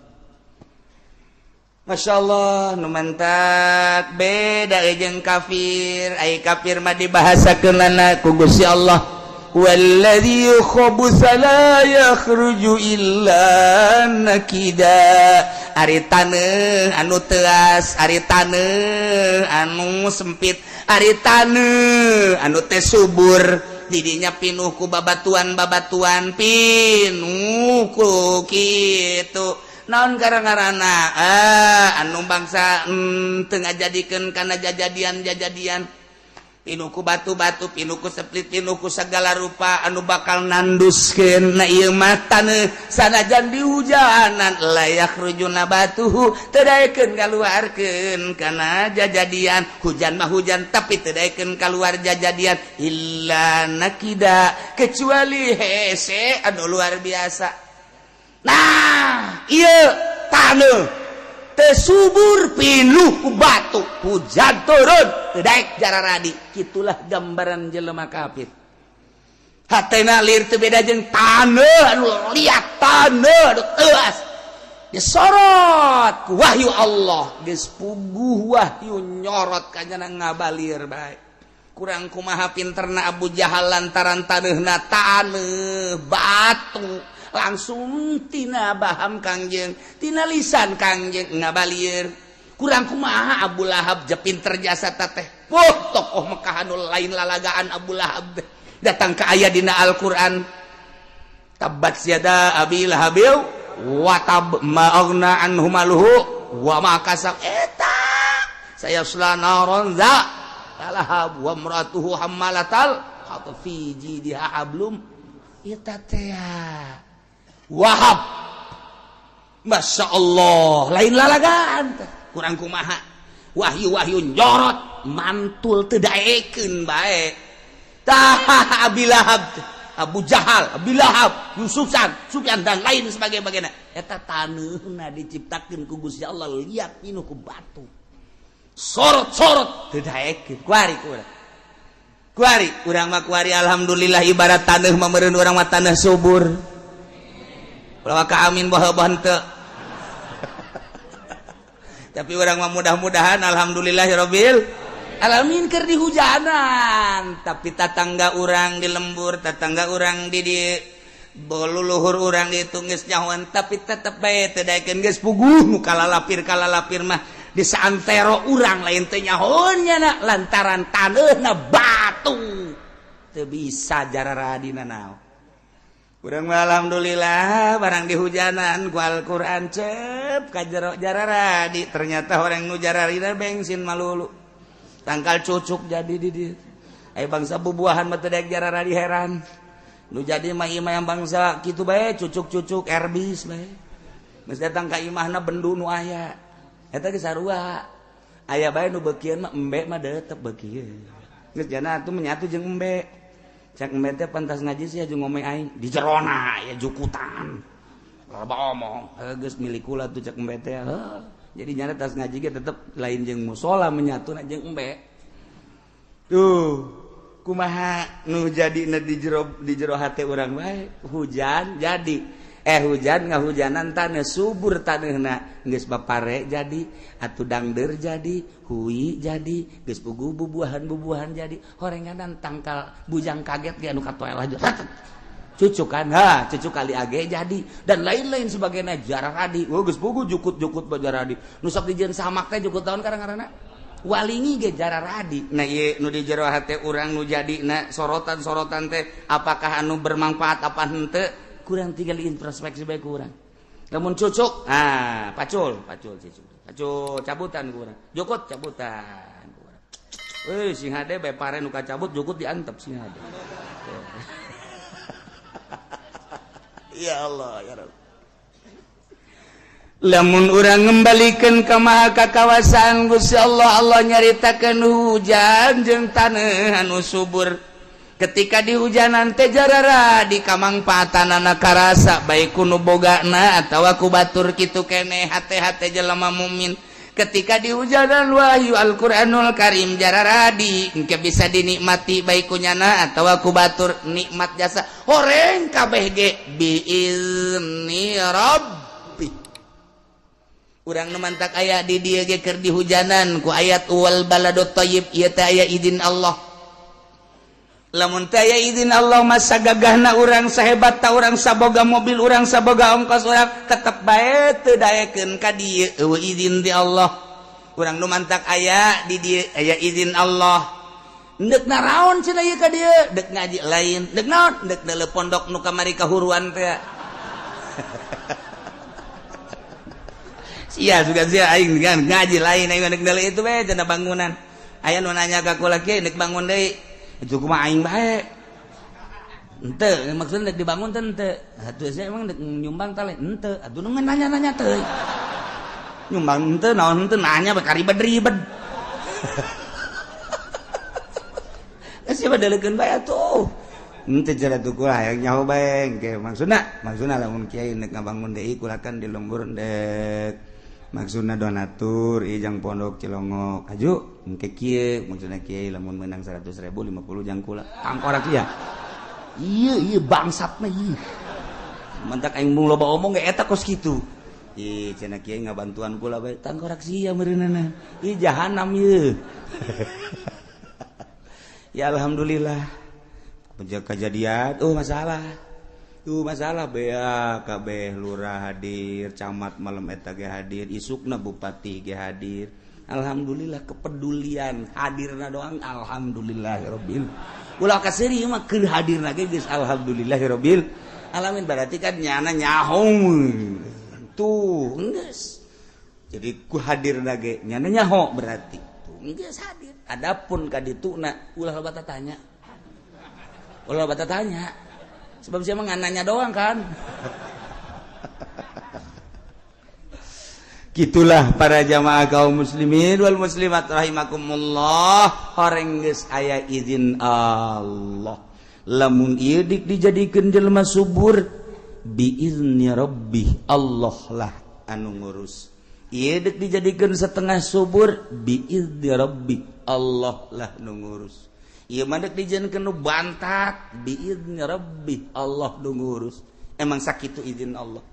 Masya Allah, nu mantak beda jeung kafir. Ai kafir mah dibahasakeunana ku Gusti Allah. Walladzi khabutsa la yakhruju illa nakida. Ari taneuh anu teas, ari taneuh anu sempit, ari taneuh anu teh subur, didinya pinuh ku babatuan-babatuan, pinuh ku kitu. Naon gara-garana? Ah, anu bangsa teu ngajadikeun kana jajadian-jajadian, pinuh ku batu-batu, pinuh ku seplit, pinuh ku segala rupa anu bakal nanduskeun. Na ieu mah taneuh sanajan di hujanan, la yakhruju nabatuhu, teu daekeun kaluarkeun kana jajadian. Hujan mah hujan, tapi teu daekeun kaluar jajadian, illa nakida, kecuali hese anu luar biasa. Nah, ieu taneuh teu subur, pinuh ku batu, hujan turun teu daek jararadi. Kitulah gambaran jelema kafir, hatena lir teu beda jeung taneuh anu liat, taneuh anu teuas. Disorot ku wahyu Allah, geus puguh wahyu nyorot kanyana ngabalir bae. Kurang kumaha pinterna Abu Jahal, lantaran taneuhna taneuh batu, langsung tina baham Kangjeng, tina lisan Kangjeng ngabalir. Kurang kumaha Abu Lahab je pinter jasa teh. Wah, tokoh Mekah anu lain lalagaan Abu Lahab teh. Datang ke ayat dina Al-Qur'an, tabbat yada abi lahabil wa tab ma aghna anhu maluhu wa ma kasab, eta sayasla naron za lahab wa imratuhu hammalatal hatab fi jidiha hablum. Eta teh Wahab, Masya Allah, lain lalagaan teh. Kurang kumaha wahyu-wahyu nyorot mantul teu daekeun bae. Tah, Abi Lahab teh, Abu Jahal, Abi Lahab, Yusufan, Sufyan, dan lain sebagainya, eta taneuhna diciptakeun ku Gusti Allah liat, pinuh ku batu, sorot-sorot teu daekeun. Kuari kurang kuari urang mah, kuari alhamdulillah ibarat taneuh mah meureun urang mah taneuh subur. Ulah ka amin baha henteu, tapi urang mah mudah-mudahan alhamdulillahirabbil alamin keur dihujanan. Tapi tatangga urang di lembur, tatangga urang di luluhur urang dihitung geus nyahoan, tapi tetep bae teu daekeun. Geus puguh nu kalalapir kalalapir mah di saantero urang lain teu nyahoan na, lantaran taneuhna batu, teu bisa jararadina naon. Urang mah alhamdulillah barang dihujanan ku Al-Qur'an, cep ka jero jararadi. Ternyata orang nu jararina bensin malulu tangkal cucuk jadi di dieu. Aya bangsa bubuahan mah teu daek jararadi, heran. Nu jadi mah imah yang bangsa kitu bae, cucuk-cucuk erbis bae. Geus datang ka imahna, bendu nu aya eta geus sarua. Aya bae nu beukieun mah, embe mah tetep beukieun, geus jana atuh menyatu jeung embe. Cek embe teh, "Pantas ngaji sih jeung ngomong aing di jerona ya jukutan, loba omong." Heuh, geus milik kula tuh, cek embe teh. Heuh, jadi nyana tas ngaji ge tetep lain jeung musola, menyatu jeung embe tuh. Kumaha nu jadi di jero hate urang bae? Hujan jadi, hujan ngahujanan tanah subur, tanahna geus bapare jadi atuh, dangder jadi, hui jadi, geus puguh bubuahan bubuahan jadi, horenganan tangkal bujang kaget ge anu katoel aja cucuk kan, ha cucuk kali age jadi, dan lain-lain sebagainya jararadi. Oh, geus puguh jukut-jukut bajaradi nu sok dijieun samak teh jukut tahun karang-karana walingi ge jararadi. Nah, ieu nu di jero hate urang nu jadi na sorotan-sorotan teh apakah anu bermanfaat apa henteu? Kurang tinggal introspeksi bae kurang. Lamun cucuk, ah, pacul pacul cucuk, pacul cabutan kurang, jukut cabutan kurang. Euy, sing hade bae pare nu kacabut jukut diantep, sing hade. Ya Allah, ya Rabb. Lamun urang ngembalikan ke maha kakawasaan Gusti Allah, Allah nyaritakeun hujan jeung taneuh anu subur. Ketika di hujanan teh jarara di kamangpaatanana karasa, baik ku nu bogana atawa ku batur, kitu keneh hate-hate jelema mukmin. Ketika di hujanan wahyu Al-Qur'anul Karim jararadi, engke bisa dinikmati baik ku nyana atawa ku batur, nikmat jasa horeng kabeh ge biizni rabbi. Urang nu mantak aya di dieu ge keur dihujanan ku ayat wal baladut thayyib, ieu teh aya izin Allah. Lamun teu aya izin Allah masa gagahna urang, sahebat ta urang, saboga mobil urang, saboga ongkos urang, tetep bae teu daekeun ka dieu eueuh izin di Allah. Urang nu mantak aya di dieu aya izin Allah. Ndek naraon cenah ieu ka dieu? Dek ngaji lain, dek naon? Dek deuleu pondok nu kamari kahuruan teh. Sia suka sia aing ngaji lain, aing dek deuleu itu bae cenah bangunan. Aya nu nanya ka kula kieu, dek bangun deui. Itu kumaha aing bae. Henteu, maksudna dek dibangun teh henteu. Atuh sia emang dek nyumbang teh lain henteu. Atuh nu nanya-nanya teh. Nyumbang henteu naon henteu nanya bae karibet-ribet. Siapa daleukeun bae atuh. Henteu cara tuh kula hayang nyaho bae engke maksudna, maksudna lamun kiai nek ngabangun deui kula kan di lembur dek maksudna donatur ijang pondok Cilongok aju engke kieu maksudna kiai lamun menang 100.000 50 jang kula tangkorak ieu. Ieu ieu bangsatna ieu. Mantak aing mung loba omong ge eta kos kitu. Ih cenah kiai ngabantuan kula bae tangkorak sia meureunana. Ih jahanam ieu. Ya alhamdulillah. Kejadian oh masalah. Tuh masalah bea kabeh lurah hadir, camat malam eta ge hadir, isukna bupati ge hadir. Alhamdulillah kepedulian hadirna doang alhamdulillahirabbil. Ulah kaseuri mah keur hadirna ge geus alhamdulillahirabbil alamin, berarti kan nyana nyaho. Tuh geus. Jadi ku hadirna ge nyana nyaho berarti. Tuh geus hadir. Adapun ka dituna ulah loba tanya. Ulah loba tanya. Sebab siapa nanya doang kan. Gitulah para jamaah kaum muslimin wal muslimat rahimakumullah, horeng geus aya izin Allah. Lamun ieu dik dijadikeun jelema subur biizni rabbih, Allah lah anu ngurus. Ieu dik dijadikeun setengah subur biizni rabbih, Allah lah nu ngurus. Ieu mah dek dijadikeun nu bantat biizni rabbih, Allah nu ngurus. Emang sakitu izin Allah.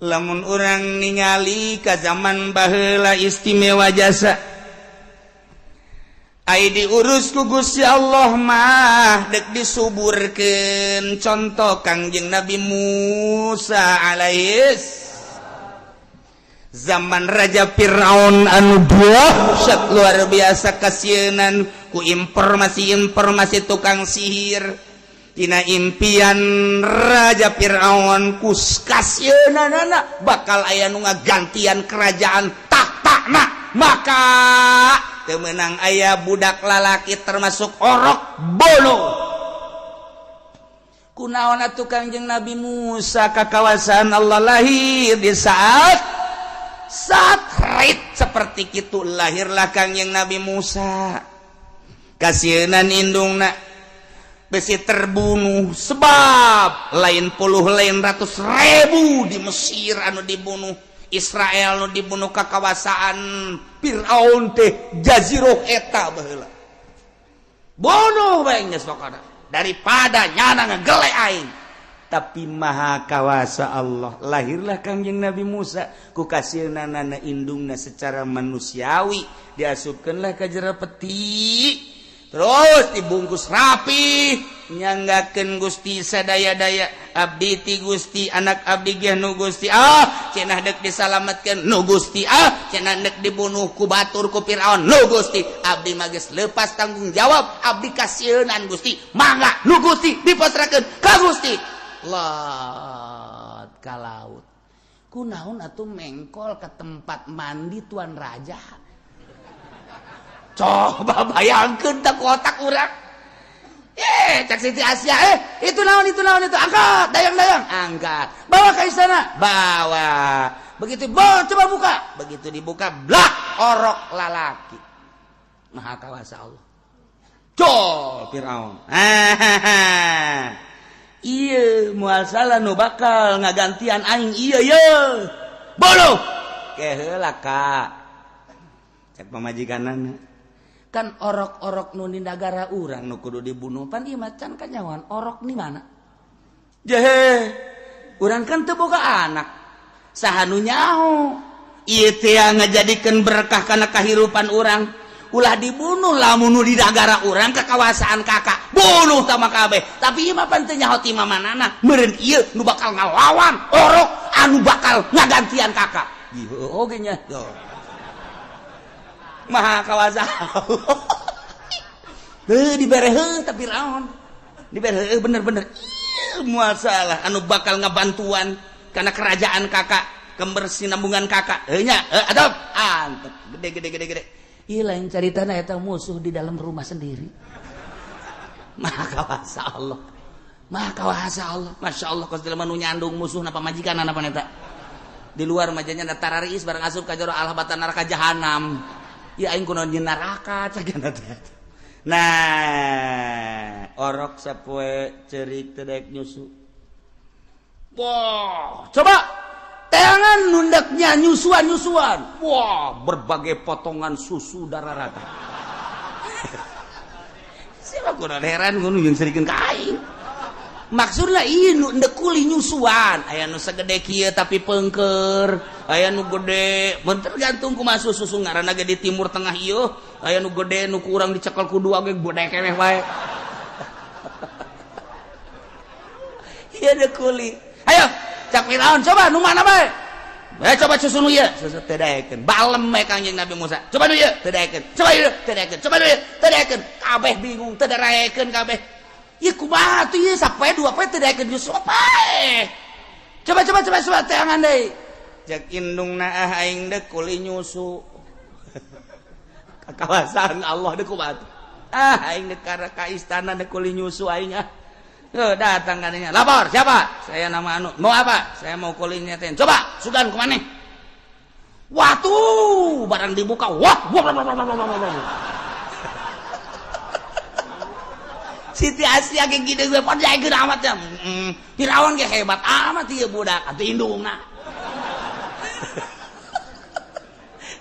Lamun urang ningali ka zaman baheula istimewa jasa ai diurus ku Gusti Allah mah dek disuburkeun. Contoh Kangjeng Nabi Musa alaihis zaman Raja Firaun anu dahsyat luar biasa kasieunan ku informasi-informasi tukang sihir. Tina impian Raja Firaun ku kasieunanana bakal aya nu ngagantian kerajaan tahtana, maka teu meunang aya budak lalaki termasuk orok bolo. Kunaon atuh Kangjeng Nabi Musa ka kawasan Allah lahir di saat saat rit seperti itu lahirlah Kangjeng Nabi Musa. Kasieunan indungna besi terbunuh sebab lain puluh lain ratus ribu di Mesir anu dibunuh, Israel nu dibunuh ka kawasaan Fir'aun teh jaziroh eta baheula. Bunuh bae geus pokona daripada nyana ngegele aing. Tapi maha kawasa Allah, lahirlah Kangjeng Nabi Musa ku kasieunana indungna secara manusiawi, diasupkeunlah ka jero peti terus dibungkus rapi, nyanggakeun Gusti sadaya-daya abdi ti Gusti, anak abdi ge nu Gusti, ah cenah dek disalametkeun nu Gusti, ah cenah dek dibunuh ku batur ku Firaun nu Gusti, abdi mah geus lepas tanggung jawab, abdi kasieunan Gusti, mangga nu Gusti dipasrahkeun ka Gusti. Lot ka laut kunaon atuh mengkol ke tempat mandi tuan raja. Coba bayangkan tak kotak urang. Cak Siti Asia, itu naon itu naon itu, angkat, dayang-dayang, angkat. Bawa ke istana, bawa. Begitu, bawa, coba buka. Begitu dibuka, blak, orok lalaki. Maha kawasa Allah. Col Firaun. Iya, moal salah nu bakal ngagantian aing iya ye. Bolo. Keheula ka. Cek pamajikanana. Kan orok-orok nu di nagara urang nu kudu dibunuh pan ieu macan kanyawan orok di mana jehe urang kan teu boga anak saha nu nyaho ieu teh ngajadikeun berkah kana kahirupan urang. Ulah dibunuh, lamun nu di nagara urang kekawasaan kakak bunuh tama kabeh. Tapi ieu mah pan teu nyaho ti mamanana, meureun ieu nu bakal ngalawan orok anu bakal ngagantian kakak. Ieu oge nya. Maha kawasa. Heuh, dibere heuh, tapi raon. Dibere heuh bener-bener. Ieu moal salah anu bakal ngabantuan karena kerajaan kakak, kebersinambungan kakak. Heuh nya, heuh adop. Antep gede gede gede gede. Ieu lain caritana, eta musuh di dalam rumah sendiri. Maha kawasa Allah. Maha kawasa Allah. Masya Allah, kos jelema nu nyandung musuh na pamajikan apa eta. Di luar majanya tararis, barang asup ka jero Allah batan neraka jahanam. Ya aing kunaon nyeun neraka cagana teh. Nah, orok sapoe ceurik teu daek nyusu. Wah, coba teangan nundaknya nyusuan-nyusuan. Wah, berbagai potongan susu darah rata. Siapa kurang heran ngono jeung serikeun ka aing. Maksudna ieu nu endek kuli nyusuan, aya nu segede kieu tapi pengker, aya nu gede, mun tergantung kumaha susu ngaranna ge di Timur Tengah ieu, aya nu gede nu kurang dicekel ku dua ge gede keneh wae. Ieu dek kuli. Ayo, cak Firaun coba nu mana bae? Eh, coba susu nu ieu, susu teu daekeun. Balem we Kangjeng Nabi Musa. Coba nu ieu, teu daekeun. Coba ieu, teu daekeun. Coba nu ieu, teu daekeun. Kabeh bingung, teu daekeun kabeh. Ieu kumaha tuh ieu sapoe dua poe teu daekeun nyusu pae. Coba coba coba coba teangan deui. Cek indungna, ah aing deuk kuli nyusu. Kakawasaan Allah, deuk kumaha tuh? Ah aing deuk ka istana deuk kuli nyusu aing ah. Tuh, datang katanya. Lapor, siapa? Saya nama anu. Mau apa? Saya mau kulinya ten. Coba, sugan kemana? Wah tuh, barang dibuka. Wah, wah, wah, wah, wah, wah, wah, wah. Siti Asia kayak gini gue pada jaga amat ya. Firaun ge hebat amat ieu budak atuh indungna.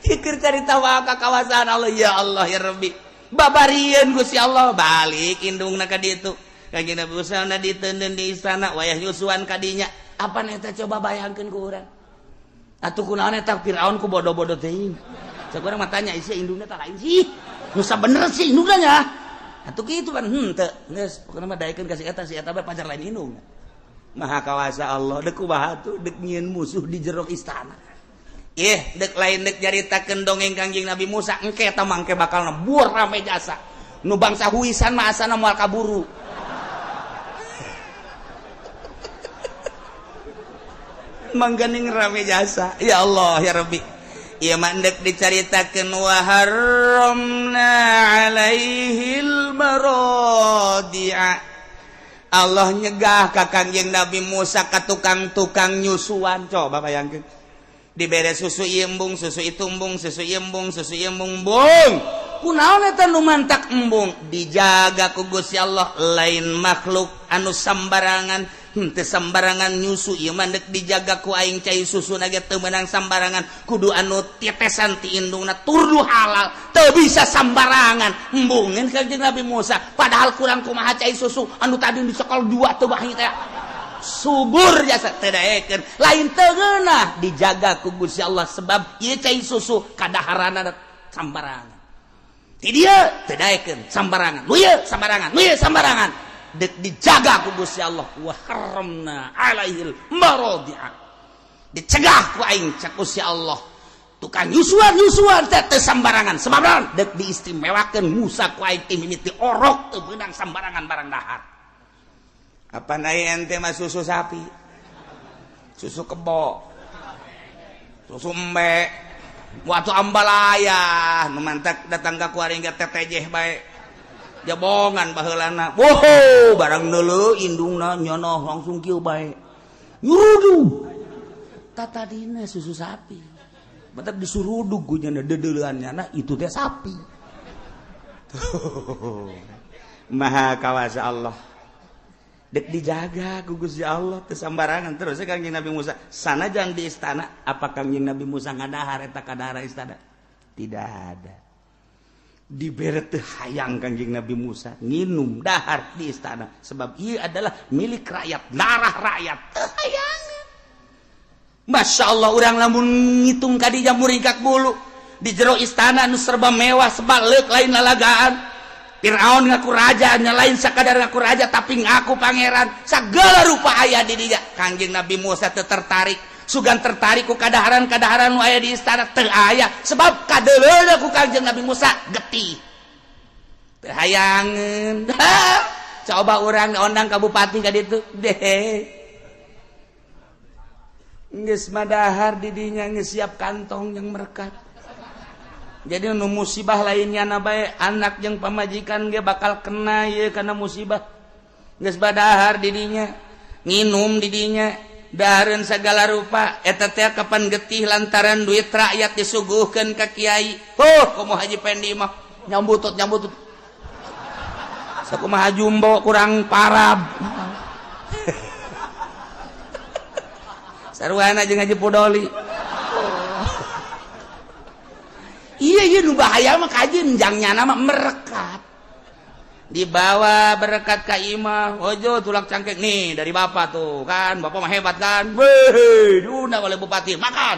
Pikir carita wae ka kawasan Allah, ya Allah ya Rabbi. Babarieun Gusti Allah balik indungna ka ditu. Kanjeng Nabi Musa na diteundeun di istana wayah nyusuan kadinya. Apa eta coba bayangkeun ku urang. Atuh kunaon eta Firaun ku bodoh-bodoh teuing. Cek urang mah tanya isi indungna tah lain sih. Nu sabener sih indungna nya. Atuh kitu kan henteu. Geus pokona mah daekeun ka si eta bae pacar lain indungna. Maha kawasa Allah, deuk kumaha tuh deuk nyieun musuh di jero istana. Ih, deuk lain deuk nyaritakeun dongeng Kangjeng Nabi Musa, engke eta mah engke bakal nebur rame jasa. Nu bangsa huisan mah asana moal kaburu. Mangganing rame jasa. Ya Allah ya Rabbi. Ieu mah endek dicaritakeun wa harramna alaihil maradi'a. Allah nyegah ka Kangjeng Nabi Musa ka tukang-tukang nyusuan. Coba bayangkeun. Dibere susu ieu embung, susu itu embung, susu ieu embung, susu ieu embung, embung. Kunaon eta nu mantak embung? Dijaga ku Gusti Allah, lain makhluk anu sambarangan. Henteu sambarangan nyusu ieu mah deuk dijaga ku aing cai susu na ge teu meunang sambarangan, kudu anu tetesan ti indungna turdu halal, teu bisa sambarangan. Embungeun Kangjeng Nabi Musa, padahal kurang kumaha cai susu anu tadi dicekel dua teu bahi teh. Subur jasa teu daekeun, lain teu ngeunah, dijaga ku Gusti Allah sebab ieu cai susu kadaharana sambarangan. Ti dieu teu daekeun sambarangan, nu ieu sambarangan, nu ieu sambarangan. Dek dijaga ku Gusti Allah wa haramna alaihil maradi'a. Dicegah ku aing cak Gusti Allah. Tukang nyusuan-nyusuan teh teu sambarangan. Sebab naon? Dek diistimewakeun Musa ku aing ti mimiti orok teu meunang sambarangan barang dahar. Apa aya ente mah susu sapi, susu kebo, susu embe, waktu ambalaya nu mantak datang ka kuari ge tetejeh bae. Jabongan baheulana. Wow, barang deuleu indungna nyono langsung kieu bae. Nyurudug. Tatadina susu sapi. Batak disurudug ku nya deudeuleun nyana itu teh sapi. Maha kawasa Allah. Dek dijaga ku Gusti Allah teu sambarangan. Terus Kangjeng Nabi Musa sanajan di istana, apa Kangjeng Nabi Musa ngadahar eta kadahara istana? Tidak ada. Dibere teu hayang Kangjeng Nabi Musa nginum dahar di istana sebab ieu adalah milik rakyat, darah rakyat. Teu hayang. Masya Allah, urang lamun ngitung kadinya muringkak bulu. Di jero istana nu serba mewah sebalik lain lalagaan. Fir'aun ngaku raja, nya lain sakadar ngaku raja tapi ngaku pangeran. Segala rupa aya di dinya. Kangjeng Nabi Musa teu tertarik. Sugan tertarik ku kadaharan-kadaharan nu aya di istana teu aya sebab kadeuleuna ku Kangjeng Nabi Musa getih. Teu hayangeun. Coba urang ondang ka bupati ka ditu. Deh. Geus madahar di dinya geus siap kantong yang merekat. Jadi nu musibah lainnya na bae anak jeung pamajikan ge bakal kena ieu kana musibah. Geus badahar di dinya, nginum di dinya, dahareun sagala rupa. Eta teh kapan getih lantaran duit rakyat disuguhkeun ka kiai. Huh, komo Haji Pendi mah nyambutut nyambutut. Sakumaha jumbo kurang parab. Sarwana jeung Haji Pudoli. Iya iya nu bahaya mah kajeun jangnya nama merekat. Dibawa berkat ka imah, ojo tulak cangkek nih dari bapak tuh kan, bapak mah hebat kan. Weh, diundang oleh bupati, makan.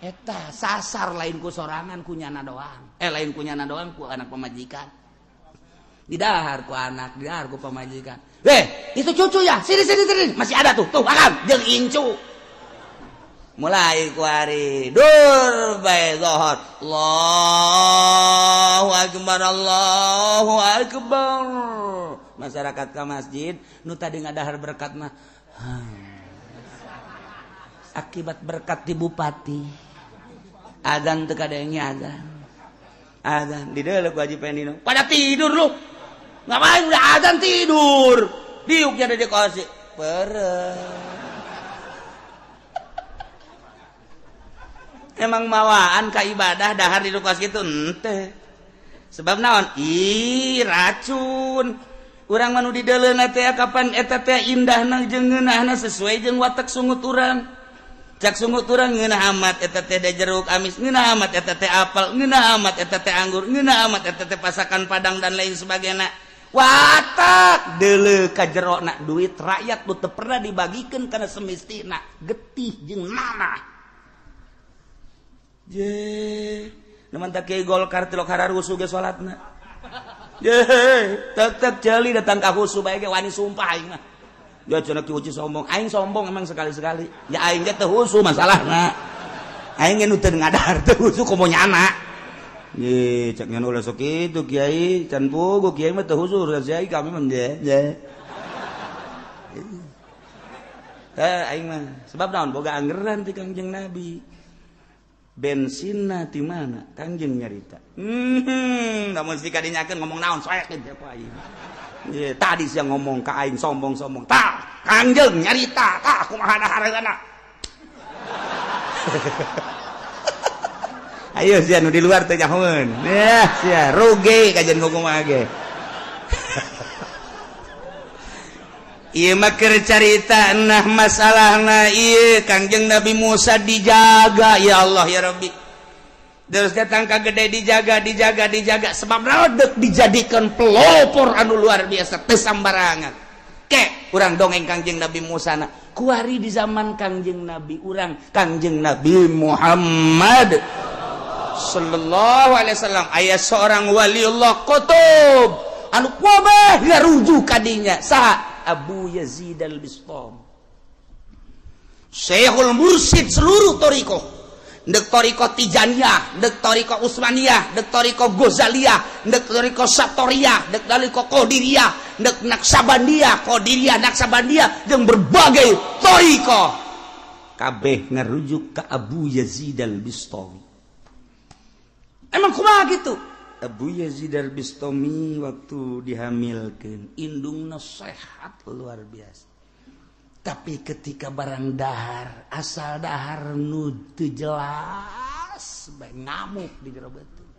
Eta sasar lain ku sorangan ku nyana doang. Lain ku nyana doang ku anak pamajikan. Didahar ku anak, didahar ku pamajikan. Weh, itu cucu ya, sini sini sini, masih ada tuh, tuh makan jeung incu. Mulai kuari dur bae zuhur. Allahu akbar, Allahu akbar. Masyarakat ka masjid nu tadi ngadahar berkat mah akibat berkat di bupati. Azan teu kadenge azan. Azan di deuleu ku Haji Pendino. Pada tidur lu. Ngapain udah azan tidur. Diuknya ada di kosi. Pereh. Emang mawaan ka ibadah dahar di kos kitu henteu. Sebab naon? Ih, racun. Urang mah nu di deuleuna teh kapan eta teh indahna jeung ngeunahna sesuai jeung watak sungut urang. Cak sungut urang ngeunah amat eta teh jeruk amis, ngeunah amat eta teh apel, ngeunah amat eta teh anggur, ngeunah amat eta teh pasakan padang dan lain sebagainya. Watak deuleu ka jerona duit rakyat nu teu pernah dibagikeun kana semestina getih jeung nanah. Je, neman tak kiai Golkar tilok hararusuh ge salatna. Je, tetep jeli datang ka husu bae ge wani sumpah aing mah. Ya cenah ki uci sombong, aing sombong emang sekali-sekali. Ya aing ge teu husu masalahna. Aing ge nu teu ngadahar teu husu komo nyana. Ye, cek nyan ulah sok kitu kiai, can pugu kiai mah teu husu kiai kami mah je. Je. Teh aing mah sebab naon boga anggeran ti Kangjeng Nabi. Bensinna ti mana Kangjeng nyarita. Namun si kadinyakeun ngomong naon soekeun siapa aing. Ye, tadi sia ngomong ka aing sombong-sombong. Tah, Kangjeng nyarita, tah kumaha dahareunana. Ayo sia nu di luar teh nyahoeun. Yah, sia rugi kajian kumaha ge. Ieu mah keur carita nah masalahna ieu Kangjeng Nabi Musa dijaga ya Allah ya Rabbi. Terus datang ka gede dijaga dijaga dijaga sebab naon dijadikan pelopor anu luar biasa teu sambarangan. Ke urang dongeng Kangjeng Nabi Musa na kuari di zaman Kangjeng Nabi urang Kangjeng Nabi Muhammad sallallahu alaihi wasallam aya seorang waliullah qutub anu kabeh ngarujuk ka dinya saha Abu Yazid Al-Bistami Syekhul Mursyid seluruh thariqah ndek thariqah Tijaniyah, ndek thariqah Utsmaniyah, ndek thariqah Ghazaliyah, ndek thariqah Satoriyah, ndek thariqah Qadiriyah, ndek Naksabandiyah, Qadiriyah, Naksabandiyah jeung berbagai thariqah kabeh ngarujuk ka Abu Yazid Al-Bistami. Emang kumaha gitu? Abu Yazid Al-Bistami waktu dihamilkan indungna sehat luar biasa. Tapi ketika barang dahar, asal dahar nu teu jelas bae ngamuk di jero beuteung.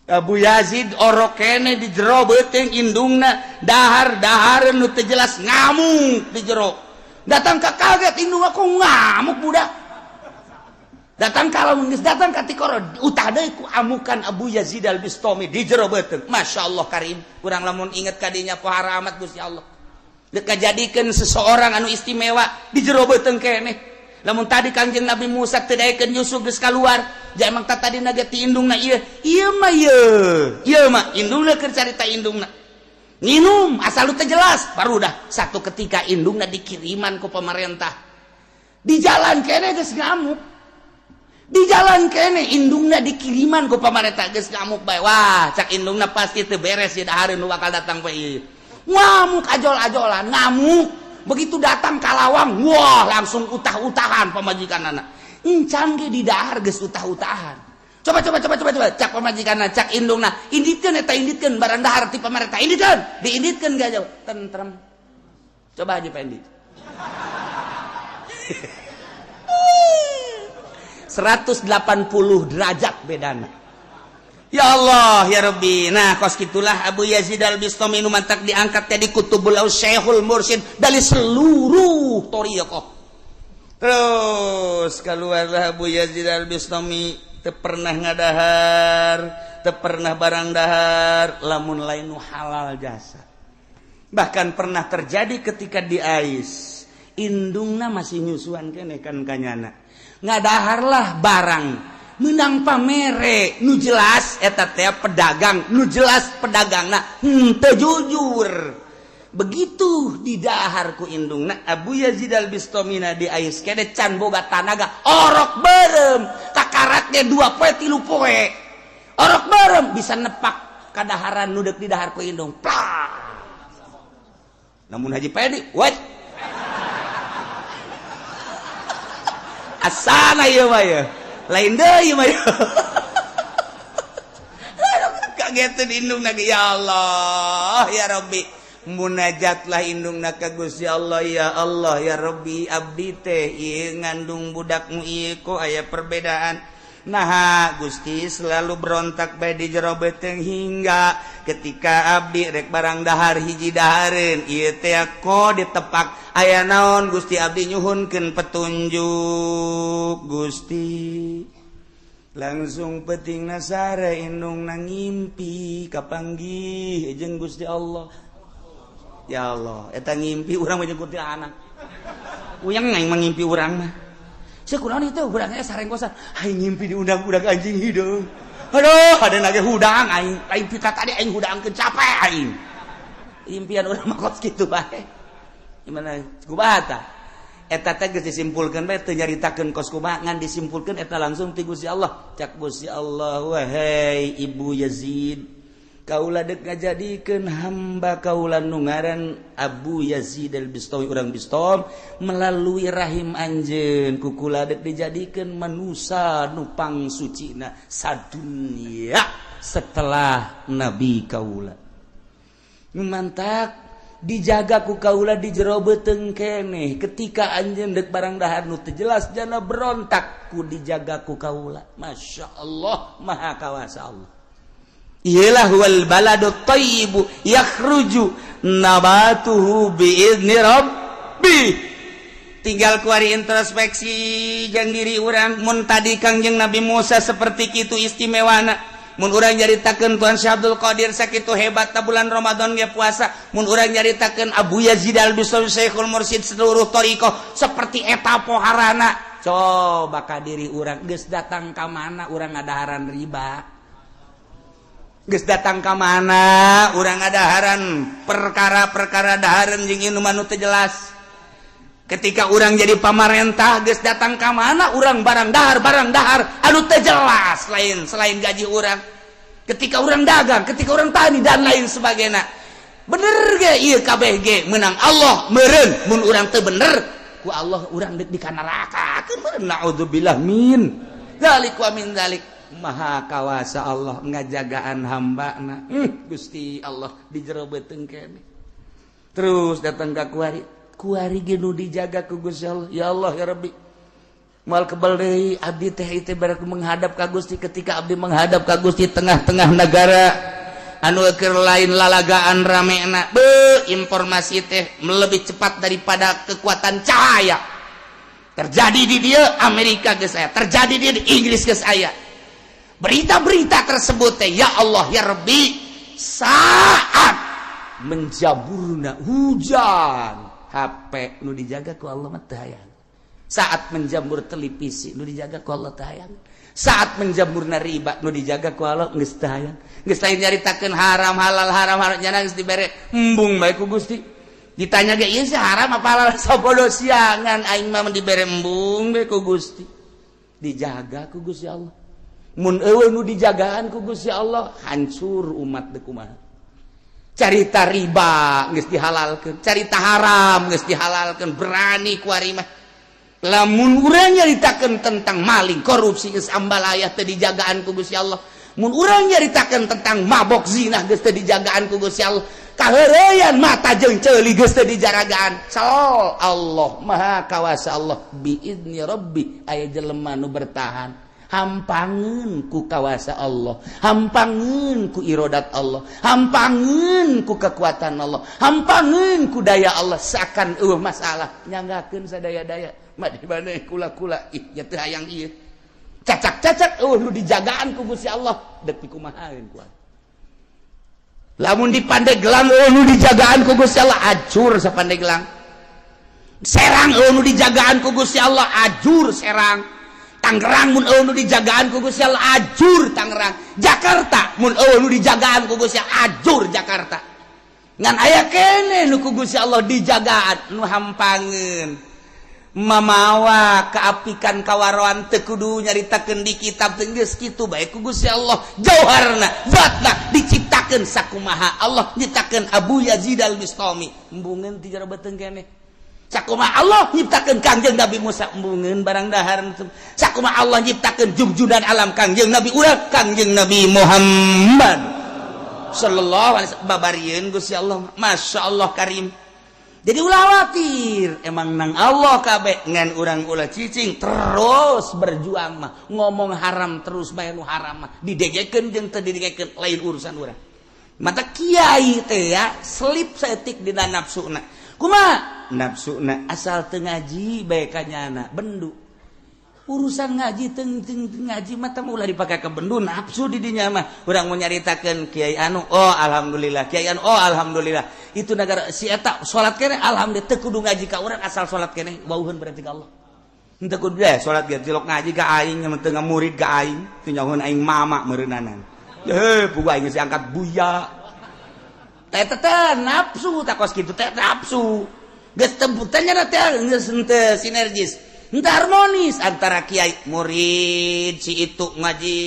Abu Yazid orok kene di jero beuteung indungna dahar dahar nu teu jelas ngamuk di jero. Datang ka kaget indung aku ngamuk budak. Datang kalau geus datang ka tikoro utah deui ku amukan Abu Yazid Al-Bistami di jero beuteung. Masya Allah karim. Urang lamun inget ka dinya pohara amat Gusti Allah. Dek kajadikeun seseorang anu istimewa di jero beuteung keneh. Lamun tadi Kangjeng Nabi Musa teu daekeun nyusu geus kaluar, ja emang tah tadi naga ti indungna ieu. Ieu mah ieu. Ieu mah indungna keur carita indungna. Nginum asal lu teu jelas, baru dah satu ketika indungna dikiriman ku pemerintah. Di jalan kene geus ngamuk. Di jalan kene indungna dikiriman ku pemerintah geus ngamuk bae. Wah, cak indungna pasti teu beres ieu dahareun nu bakal datang bae ieu. Ngamuk ajol-ajolan, ngamuk. Begitu datang kalawang, wah, langsung utah-utahan pamajikan anak. Encan ge di dahar geus utah-utahan. Coba, coba, coba, coba, coba, cak pamajikan, cak indungna, inditkeun eta, inditkeun barang dahar ti pamarentah, inditkeun, diinditkeun gak jauh, tentrem. Coba aja Pendi. 180 derajat bedana. Ya Allah ya Rabbi. Nah, kos gitulah Abu Yazid Al-Bistami nu mantak diangkat jadi kutubul Syekhul Mursyid dari seluruh thariqah. Terus keluarlah Abu Yazid Al-Bistami, teu pernah ngadahar, teu pernah barang dahar lamun lain nu halal jasa. Bahkan pernah terjadi ketika di Ais, indungna masih nyusuan kene kan kanyana. Ngadaharlah barang menang pamere nu jelas eta teh pedagang nu jelas pedagangna henteu jujur. Begitu didahar ku indungna, Abu Yazid Al Bistamina di ais kene can boga tanaga, orok beureum kakaraknya 2 poe 3 poe, orok beureum bisa nepak kadaharan nu deuk didahar ku indung, plak. Namun Haji Pedi what asana ieu mah ya lain deui mah, kagetan indung lagi. Ya Allah ya Rabbi, munajatlah indungna ka Gusti Allah. Ya Allah ya Rabbi, abdi teh ieu ngandung budakmu ieu kok aya perbedaan. Nah, Gusti, selalu berontak bae di jero beteng hingga ketika abdi rek barang dahar hiji dahareun ieu teh kok ditepak aya naon. Gusti, abdi nyuhunkeun petunjuk, Gusti. Langsung peting nasare indung nang ngimpi kapanggih jeung Gusti Allah. Ya Allah, eta ngimpi urang mah jeung anak uyang aing mah ngimpi urang mah. Saya kurang itu urangnya sarenggosan aing ngimpi diundang-undang anjing hideung. Aduh, ada nage hudang aing aing pita tadi aing hudangkeun, capek aing. Impian urang mah kos kitu bae. Gimana kumaha tah eta teh? Geus disimpulkeun bae, teu nyaritakeun kos kumaha, ngan disimpulkeun eta langsung ti Gusti Allah. Cak Gusti Allah, "Wahai Ibu Yazid, kaula dek ngajadikeun hamba kaula nu ngaran Abu Yazid Al-Bistami urang Bistom melalui rahim anjeun ku kula dek dijadikeun manusa nu pangsucina sadunya setelah nabi kaula. Mantak dijaga ku kaula di jero beuteung keneh. Ketika anjeun dek barang dahar nu teu jelas jana berontak, ku dijaga ku kaula." Masya Allah, maha kawasa Allah. Iyalah wal baladu thayyibu yakhruju nabatuhu biizni rabbi. Tinggal kuari introspeksi jang diri urang. Mun tadi Kangjeng Nabi Musa seperti kitu istimewana, mun urang nyaritakeun Tuan Syekh Abdul Qadir sakitu hebat bulan Ramadan ge puasa, mun urang nyaritakeun Abu Yazid Al-Bistami Syekhul Mursyid seluruh thariqah seperti eta poharana, coba ka diri urang, geus datang ka mana urang ngadaharan riba? Geus datang ka mana urang ngadaharan perkara-perkara dahareun jeung inuman nu teu jelas? Ketika urang jadi pamarentah, geus datang ka mana urang barang dahar barang dahar anu teu jelas lain selain gaji urang? Ketika urang dagang, ketika urang tani dan lain sebagainya, bener ge ieu kabeh ge menang Allah meureun. Mun urang teu bener ku Allah urang deuk di neraka meureun. Naudzubillah min dzalik wa min dzalik. Maha kawasa Allah ngajagaan hamba. Gusti Allah di jero beuteung kene. Terus datang ka kuari, kuari ge nu dijaga ku Gusti Allah. Ya Allah ya Rabbi, moal kebal deui abdi teh itu berarti menghadap ka Gusti. Ketika abdi menghadap ka Gusti tengah-tengah negara anu keur lain lalagaan ramena be informasi teh lebih cepat daripada kekuatan cahaya, terjadi di dia Amerika geus aya, terjadi di Inggris geus aya berita-berita tersebut teh. Ya Allah ya Rabbi, saat menjaburna hujan, HP nu dijaga ku Allah mah teu hayang. Saat menjamur televisi nu dijaga ku Allah teh hayang, saat menjamurna riba nu dijaga ku Allah geus teh hayang. Geus teh nyaritakeun haram halal, haram halal, nyana geus dibere embung bae ku Gusti. Ditanya ge, ieu sih haram apa halal? Sabodo siangan, aing mah dibere embung bae ku Gusti, dijaga ku Gusti Allah. Mun eueuh nu dijagaan ku Gusti Allah, hancur umat deui. Kumaha carita riba geus dihalalkeun, carita haram geus dihalalkeun, berani ku ari mah. Lamun urang nyaritakeun tentang maling, korupsi, geus ambalaya, teu dijagaan ku Gusti Allah. Mun urang nyaritakeun tentang mabok, zina, geus teu dijagaan ku Gusti Allah. Kaheureuyan mata jeung ceuli geus teu dijaragaan. Sal Allah Maha Kawasa. Allah biizni rabbi aya jelema nu bertahan, hampangeun ku kawasa Allah, hampangeun ku irodat Allah, hampangeun ku kekuatan Allah, hampangeun ku daya Allah, seakan eueuh masalah, nyanggakeun sadaya-daya. Mah di mana kula-kula ih nya teu hayang ieu cacak-cacak, eueuh nu dijagaan ku Gusti Allah, deuk dikumahaeun ku. Lamun di Pandeglang eueuh nu dijagaan ku Gusti Allah, acur sapandeglang. Serang eueuh nu dijagaan ku Gusti Allah, ajur Serang. Tangerang mun eueuh nu dijagaan ku Gusti Allah, ajur Tangerang. Jakarta mun eueuh nu dijagaan ku Gusti Allah, ajur Jakarta. Ngan aya keneh nu ku Gusti Allah dijagaan, nu hampangeun mamawa keapikan kawaroan, teu kudu nyaritakeun di kitab teu, geus kitu bae ku Gusti Allah. Jauharna, zatna diciptakeun sakumaha Allah nyiptakeun Abu Yazid Al-Bistami, embungeun ti jero beuteung keneh. Sakumaha Allah nyiptakeun Kangjeng Nabi Musa, embungeun barang dahar. Sakumaha Allah nyiptakeun jugjudan alam Kangjeng Nabi urang, Kangjeng Nabi Muhammad sallallahu alaihi wasallam, babarieun Gusti Allah. Masya Allah karim. Jadi ulah khawatir, emang nang Allah kabeh. Ngan urang ulah cicing, terus berjuang mah, ngomong haram terus bae. Nu haram mah didegekeun jeung teu didegekeun lain urusan urang. Mata kiai teh ya selip saeutik dina nafsuna. Kumaha nafsuna? Asal teu ngaji bae ka nyana bendu. Urusan ngaji teng teng ngaji mah teh ulah dipake ke bendu nafsu di dinya mah. Urang mau nyaritakeun kiai anu, oh alhamdulillah, kiai anu, oh alhamdulillah, itu negara si eta salat keneh, alhamdulillah. Teu kudu ngaji ka urang, asal salat keneh wauheun berarti ka Allah. Henteu kudu deh salat ge cilok ngaji ka aing, teu murid ka aing, teu nyahoeun aing mama meureunana. Heh, pugu aing geus diangkat buya teh teh nafsu tak kos kitu teh. Nafsu geus temputannya teh geus henteu sinergis, henteu harmonis antara kiai murid. Si itu ngaji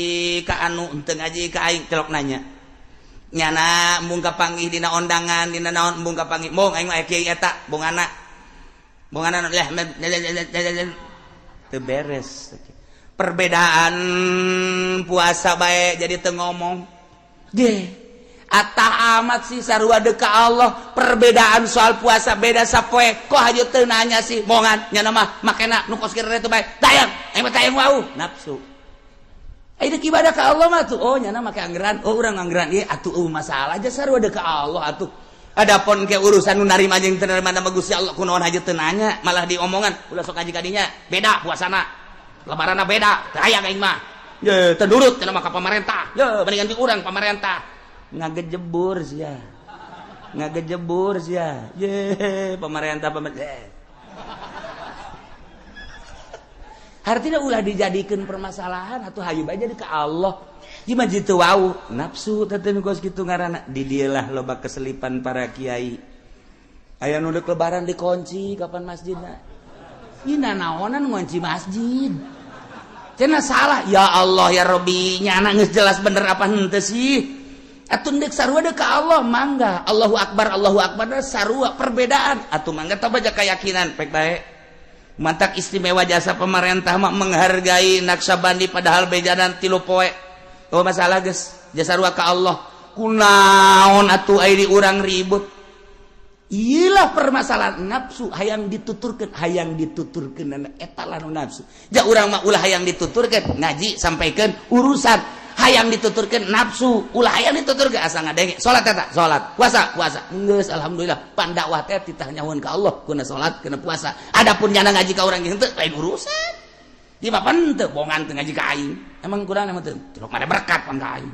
ka anu, henteu ngaji ka aing. Celok nanya nyana embung kapanggih dina ondangan, dina naon embung kapanggih. Mong aing mah kiai eta, bongana bongana lah teu beres. Perbedaan puasa bae jadi teu ngomong ge. Atah amat sih, sarua deka Allah. Perbedaan soal puasa beda sapoe, kok haja teu nanya sih. Mongan nyana mah makena nu kos kieu bae, tayang aing mah tayang wau nafsu. Ayo dek ibadah ka Allah mah tuh, oh nyana make anggeran, oh urang anggeran ieu atuh eueuh masalah aja, sarua deka Allah atuh. Adapun ke urusan nu narima jeung teu narima nama Gusti Allah, kunaon haja teu nanya, malah diomongan ulah sok ngaji kadinya, beda puasana, lebaranna beda, teu hayang aing mah. Ye, teu nurut cenah mah ka pamarentah. Ye, mendingan di urang pamarentah. Ngagejebur sia, ngagejebur sia. Ye, pemerintah, pemerintah. Artinya ulah dijadikan permasalahan atau hayu bae jadi ke Allah. Gimana jitu wau nafsu teh kos kitu ngaranna. Di dialah loba keselipan para kiai. Aya nu deuk lebaran dikunci kapan masjidna. Ieu naonan ngunci masjid? Cenah salah. Ya Allah ya Rabbi, nyana geus jelas bener apa henteu sih? Atuh deuk sarua deuk ka Allah mangga. Allahu akbar, Allahu akbar sarua. Perbedaan atuh mangga tah baca keyakinan pek bae. Mantak istimewa jasa pemerintah mah menghargai Naksabandi, padahal bejanan 3 poe. Oh masalah geus jasa sarua ka Allah. Kunaon atuh ai di urang ribut? Iyalah, permasalahan nafsu, hayang dituturkeun, hayang dituturkeun, eta lah nu nafsu. Ja urang mah ulah hayang dituturkeun, ngaji sampaikan urusan. Hayang dituturkeun nafsu, ulah hayang dituturkeun, asa ngadenge salat eta salat, puasa puasa, geus alhamdulillah. Pan dakwah teh titah nyahoan ka Allah kuna salat, kuna puasa. Adapun nyana ngaji ka urang henteu, lain urusan. Di mah pan teu bongan teu ngaji ka aing, emang kurang emang teu cilok mana berkat pan ka aing.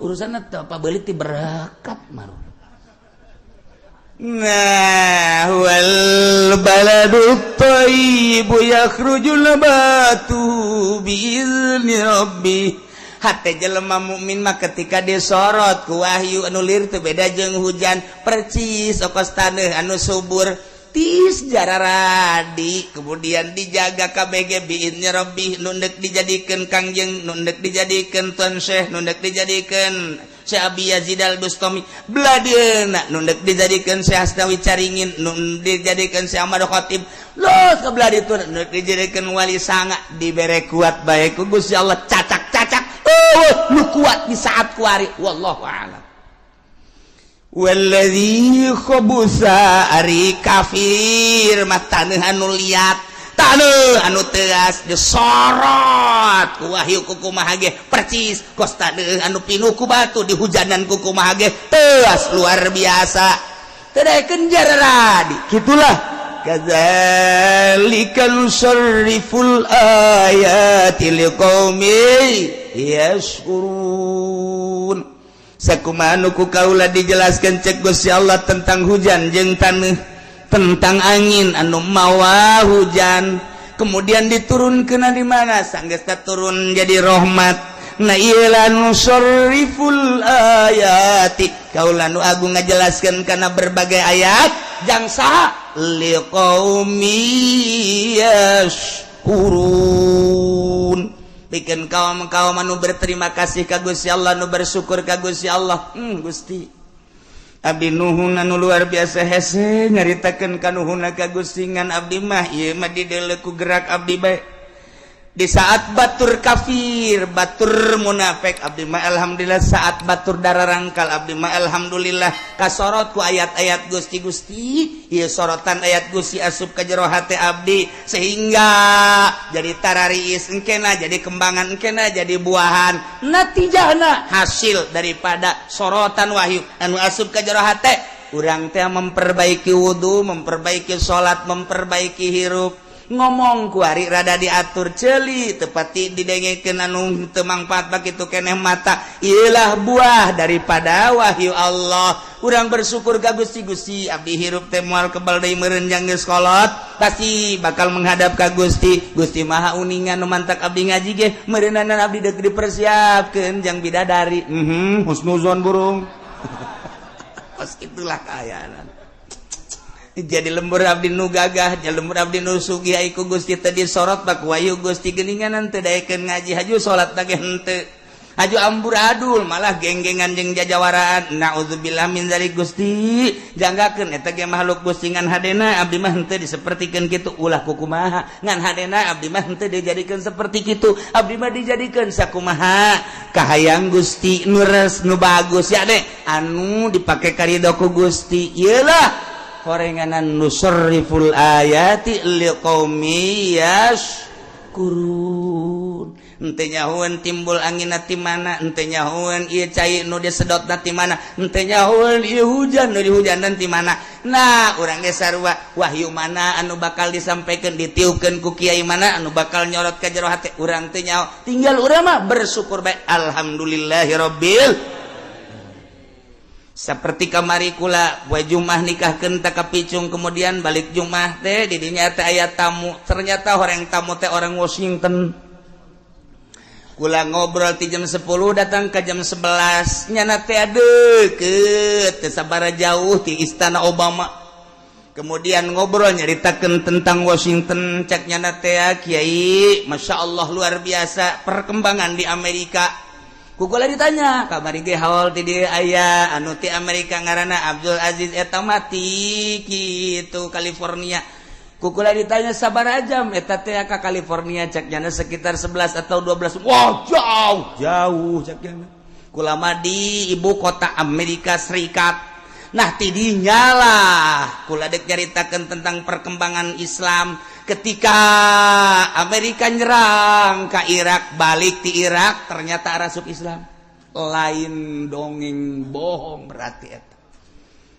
Urusanna teu apa beulit ti berkat maru. Nah, wal baladu thayyibu yakhruju nabatu biizni rabbi. Hate jelema mukmin mah ketika disorot ku wahyu anu lir teu beda jeung hujan, percis okos taneuh anu subur, tis jararadi, kemudian dijaga KBG biizni rabbi. Nu ndek dijadikeun kangjeng, nu ndek dijadikeun Tuan Syekh, nu ndek dijadikeun Syekh Abi Yazid Al Bustami beladeuna, nu ndek dijadikeun Syekh Asnawi Caringin, nu dijadikeun Syekh Ahmad Khatib los ke belah ditu, nu dijadikeun Wali Sanga, dibere kuat bae ku Gusti Allah. Cacak-cacak, oh, nu kuat di saat kuari, wallahu a'lam. Walladzi khabusa, ari kafir mah taneuh anu liat, taneuh anu teas, disorot ku wahyu ku kumaha ge percis kos taneuh anu pinuh ku batu, dihujanan ku kumaha ge teas luar biasa, teu daekeun jararadi. Kitulah, kadzalika nusarriful ayati liqaumin yashkurun. Sakumaha nu ku kaula dijelaskan cek Gusti Allah tentang hujan jeung taneuh, tentang angin anu mawa hujan, kemudian diturunkeun di mana, sanggeus turun jadi rahmat. Nah, ieu nusarriful ayati, kaula nu agung ngajelaskeun kana berbagai ayat jang saha? Liqaumi yashkurun, bikin kaum kaum anu berterima kasih ka Gusti Allah, nu bersyukur ka Gusti Allah. Gusti, abdi nuhun anu luar biasa, hese nyaritakeun kanuhunna ka Gusti, ngan abdi mah ieu mah dideuleu ku gerak abdi bae. Di saat batur kafir, batur munafik, abdi mah alhamdulillah. Saat batur darah rangkal, abdi mah alhamdulillah kasorot ku ayat-ayat Gusti. Gusti, ieu sorotan ayat Gusti asup ka jero hate abdi sehingga jadi tarariis engkena, jadi kembangan engkena, jadi buahan, natijahna hasil daripada sorotan wahyu anu asup ka jero hate urang teh memperbaiki wudhu, memperbaiki salat, memperbaiki hirup, ngomong kuari rada diatur, celi tepati didengekeun anu teu mangfaat bagitu keneh mata. Iyalah buah daripada wahyu Allah. Urang bersyukur ka Gusti. Gusti, abdi hirup teh moal kebal deui meureun, jang geus kolot pasti bakal menghadap ka Gusti. Gusti Maha uningan, nu mantak abdi ngaji ge meureunanan abdi deuk dipersiapkeun jang bidadari. Husnuzon burung. Kos itulah kaayaan. Jadi lembur abdi nu gagah, jadi lembur abdi nu sugih, ai ku Gusti teh disorot bak wahyu Gusti geuningan teu daekeun ngaji, haju salat ge henteu, haju amburadul, malah genggengan jeung jajawaraan. Naudzubillah min zalik. Gusti, janggakeun eta ge makhluk Gusti, ngan hadena abdi mah henteu disapertikeun kitu, ulah kukumaha, ngan hadena abdi mah henteu dijadikeun seperti kitu. Abdi mah dijadikeun sakumaha kahayang Gusti, nu res, nu bagus ya deh, anu dipake karido ku Gusti. Ieu lah horenganan nusarriful ayati liqaumi yashkurun. Henteu nyahoeun timbul angin ti mana, henteu nyahoeun ieu cai nu disedot ti mana, henteu nyahoeun ieu hujan nu dihujanan ti mana. Nah, urang ge sarua, wahyu mana anu bakal disampaikan, ditiupkeun ku kiai mana anu bakal nyorot ka jero hate urang, teu nyaho. Tinggal urang mah bersyukur bae, alhamdulillahirabbil. Seperti kamari kula poe Jumat nikahkeun tak kapicung, kemudian balik Jumat teh di dinya teh aya tamu, ternyata orang tamu teh orang Washington. Kula ngobrol ti jam 10 datang ke jam 11, nyana teh deket, teu sabara jauh ti istana Obama. Kemudian ngobrol, nyaritakeun tentang Washington. Cek nyana teh, "Kiai, Masya Allah, luar biasa perkembangan di Amerika." Ku kula ditanya, kamari ge haul ti dieu aya anu ti Amerika ngaranna Abdul Aziz, eta mati kitu California. Ku kula ditanya, "Sabaraha jam eta teh ka California?" Cek nyana, "Sekitar 11 atau 12." "Wah, jauh jauh," cek nyana. Kula mah di ibu kota Amerika Serikat. Nah, tidinya lah kula dek nyaritakeun tentang perkembangan Islam ketika Amerika nyerang ke Irak, balik di Irak ternyata arasup Islam. Lain dongeng bohong berarti eta.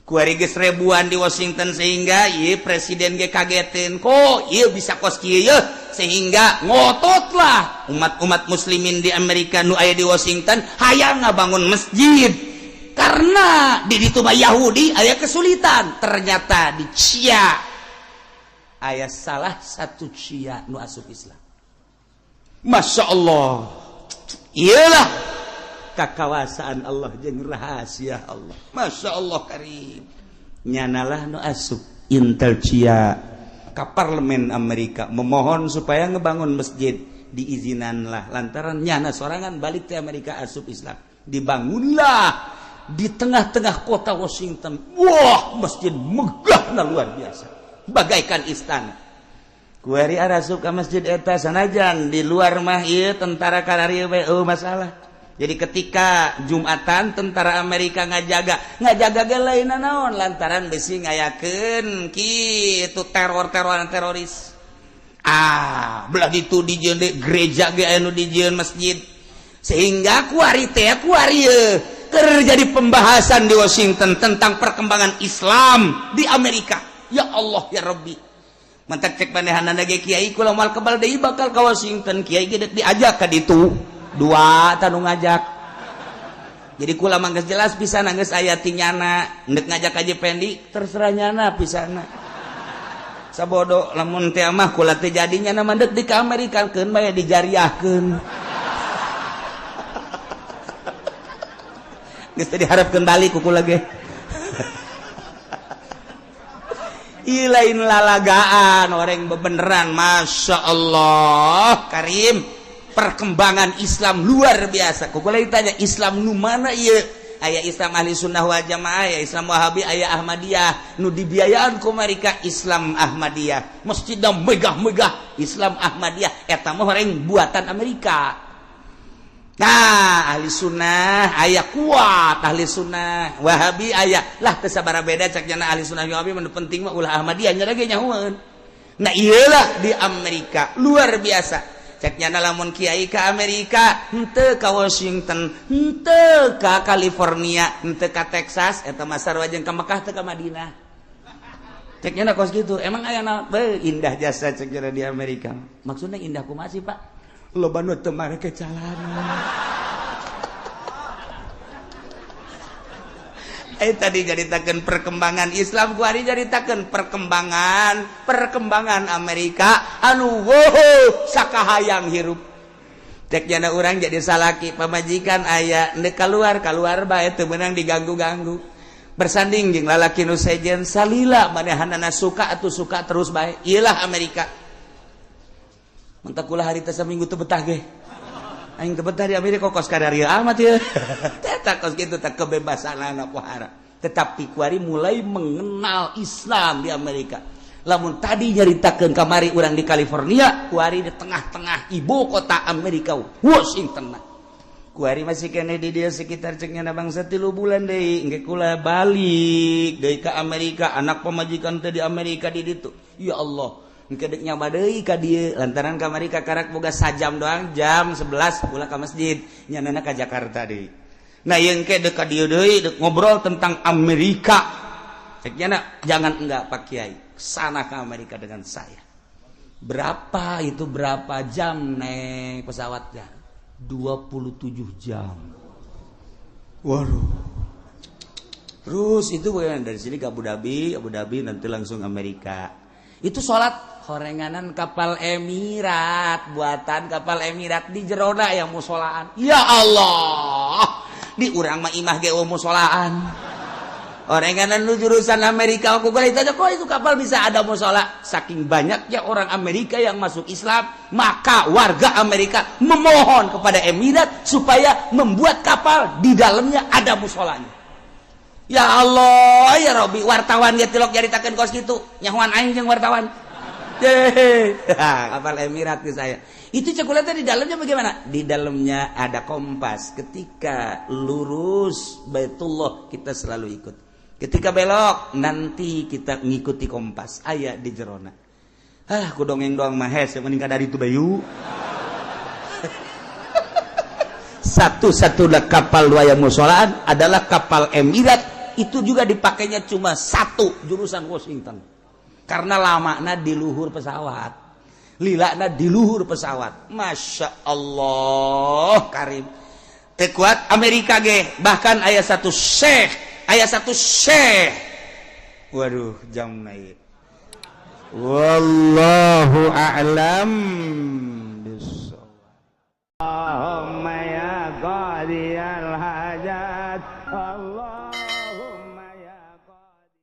Kuari geus ribuan di Washington, sehingga ieu presiden ge kagetin, kok ieu bisa kos kieu ye? Sehingga ngototlah umat-umat muslimin di Amerika nu aya di Washington hayang ngabangun masjid. Karena di ditu mah Yahudi aya kesulitan. Ternyata di Cia aya salah satu Cia nu asup Islam. Masya Allah, iyalah kakawasaan Allah jeung rahasia Allah. Masya Allah karim. Nyanalah nu asup Intel Cia ka parlemen Amerika memohon supaya ngebangun masjid, diizinanlah lantaran nyana sorangan balik ke Amerika asup Islam. Dibangunlah di tengah-tengah kota Washington. Wah, masjid megah luar biasa, bagaikan istana. Kuari arasup ka masjid eta sanajan di luar mah ieu tentara kararieu we eueuh masalah. Jadi ketika Jumatan tentara Amerika ngajaga, ngajaga ge lain naon lantaran besi ngayakeun kitu teror-teroran teroris. Ah, belah ditu dijieun gereja ge anu dijieun masjid. Sehingga kuari teh kuari terjadi pembahasan di Washington tentang perkembangan Islam di Amerika. Ya Allah ya Rabbi. Mantak cek manehanana ge kiai kula moal kebal deui bakal ka Washington, kiai ge deuk diajak ka ditu. Dua tanu ngajak. Jadi kula mah geus jelas pisan geus aya ti nyana, ndek ngajak aja Pendi terserah nyana pisana. Sabodo lamun teh mah kula teh jadinya mah ndek di ka Amerika keun bae dijariahkeun. Geus teh diharapkeun balik ku kula ge. Ih lain lalagaan orang bebeneran, Masya Allah karim. Perkembangan Islam luar biasa. Ku kula ditanya Islam nu mana ieu? Aya Islam Ahli Sunnah wal Jamaah, aya Islam Wahabi, aya Ahmadiyah. Nu dibiayaan ku mereka Islam Ahmadiyah. Masjidna megah-megah Islam Ahmadiyah eta mah orang buatan Amerika. Nah, Ahli Sunnah aya kuat Ahli Sunnah, Wahabi aya lah teu sabaraha beda cak jana Ahli Sunnah Wahabi mah penting mah ulah Ahmadiyah nya ge nyahoeun. Nah, iyalah di Amerika luar biasa. Cek nyana lamun kiai ka Amerika henteu ka Washington, henteu ka California, henteu ka Texas, eta mah sarua jeung ka Mekah teu ka Madinah. Cek nyana kos kitu, emang aya naon? Beuh, indah jasa cek nyana di Amerika. Maksudna indah kumaha sih, Pak? Loba nu teu mareke calana. Tadi nyaritakeun perkembangan Islam, kuari nyaritakeun perkembangan Amerika anu wow sakahayang hirup. Cek jana urang jadi salaki pamajikan aya ndek keluar keluar bae teu meunang diganggu-ganggu. Bersanding jeung lalaki nu sejen salila manehanana suka atuh suka terus bae. Iyalah Amerika. Mentak kula harita saminggu teu betah ge. Aing teu betah di Amerika kos kadarieu amat ieu. Eta kos kitu teh kebebasan anak pohara. Tetapi kuari mulai mengenal Islam di Amerika. Lamun tadi nyaritakeun kamari urang di California, kuari di tengah-tengah ibu kota Amerika, Washington. Kuari masih keneh di dia sekitar cek nyana bangsa 3 bulan deui, engke kula balik deui ka Amerika, anak pamajikan teh di Amerika di ditu. Ya Allah. Engke deuk nyaba deui ka dieu lantaran kamari ka karak boga sajam doang jam 11 kula ka masjid nyanana ka Jakarta deui. Nah ieu engke deuk ka dieu deui deuk ngobrol tentang Amerika. Cek nyana jangan enggak Pak Kiai, sana ke Amerika dengan saya. Berapa itu berapa jam naik pesawatnya? 27 jam. Waduh. Terus itu bagaimana dari sini ke Abu Dhabi, Abu Dhabi nanti langsung Amerika. Itu sholat horenganan kapal Emirat, buatan kapal Emirat di jerona yang musolaan. Ya Allah, di urang mah imah ge musolaan. Orenganan lu jurusan Amerika aku boleh tanya kok itu kapal bisa ada musola. Saking banyaknya orang Amerika yang masuk Islam, maka warga Amerika memohon kepada Emirat supaya membuat kapal di dalamnya ada musolanya. Ya Allah, ya Robi, wartawan dia tilok nyaritakeun kos kitu. Nyahoan aing jeung wartawan. Kapal Emirat ke saya. Itu coklatnya di dalamnya bagaimana? Di dalamnya ada kompas. Ketika lurus Baitullah kita selalu ikut. Ketika belok nanti kita ngikuti kompas. Aya di jerona. Ah, ku dongeng doang mah hese mending dari itu bayu. Satu-satunya kapal wayang musolaan adalah kapal Emirat. Itu juga dipakainya cuma satu jurusan Washington. Karena lamana di luhur pesawat, lilana di luhur pesawat. Masya Allah karim. Teu kuat Amerika ge. Bahkan aya satu syekh, aya satu syekh. Waduh, jam naik. Wallahu a'lam bissawab. Allahumma ya qadiyal.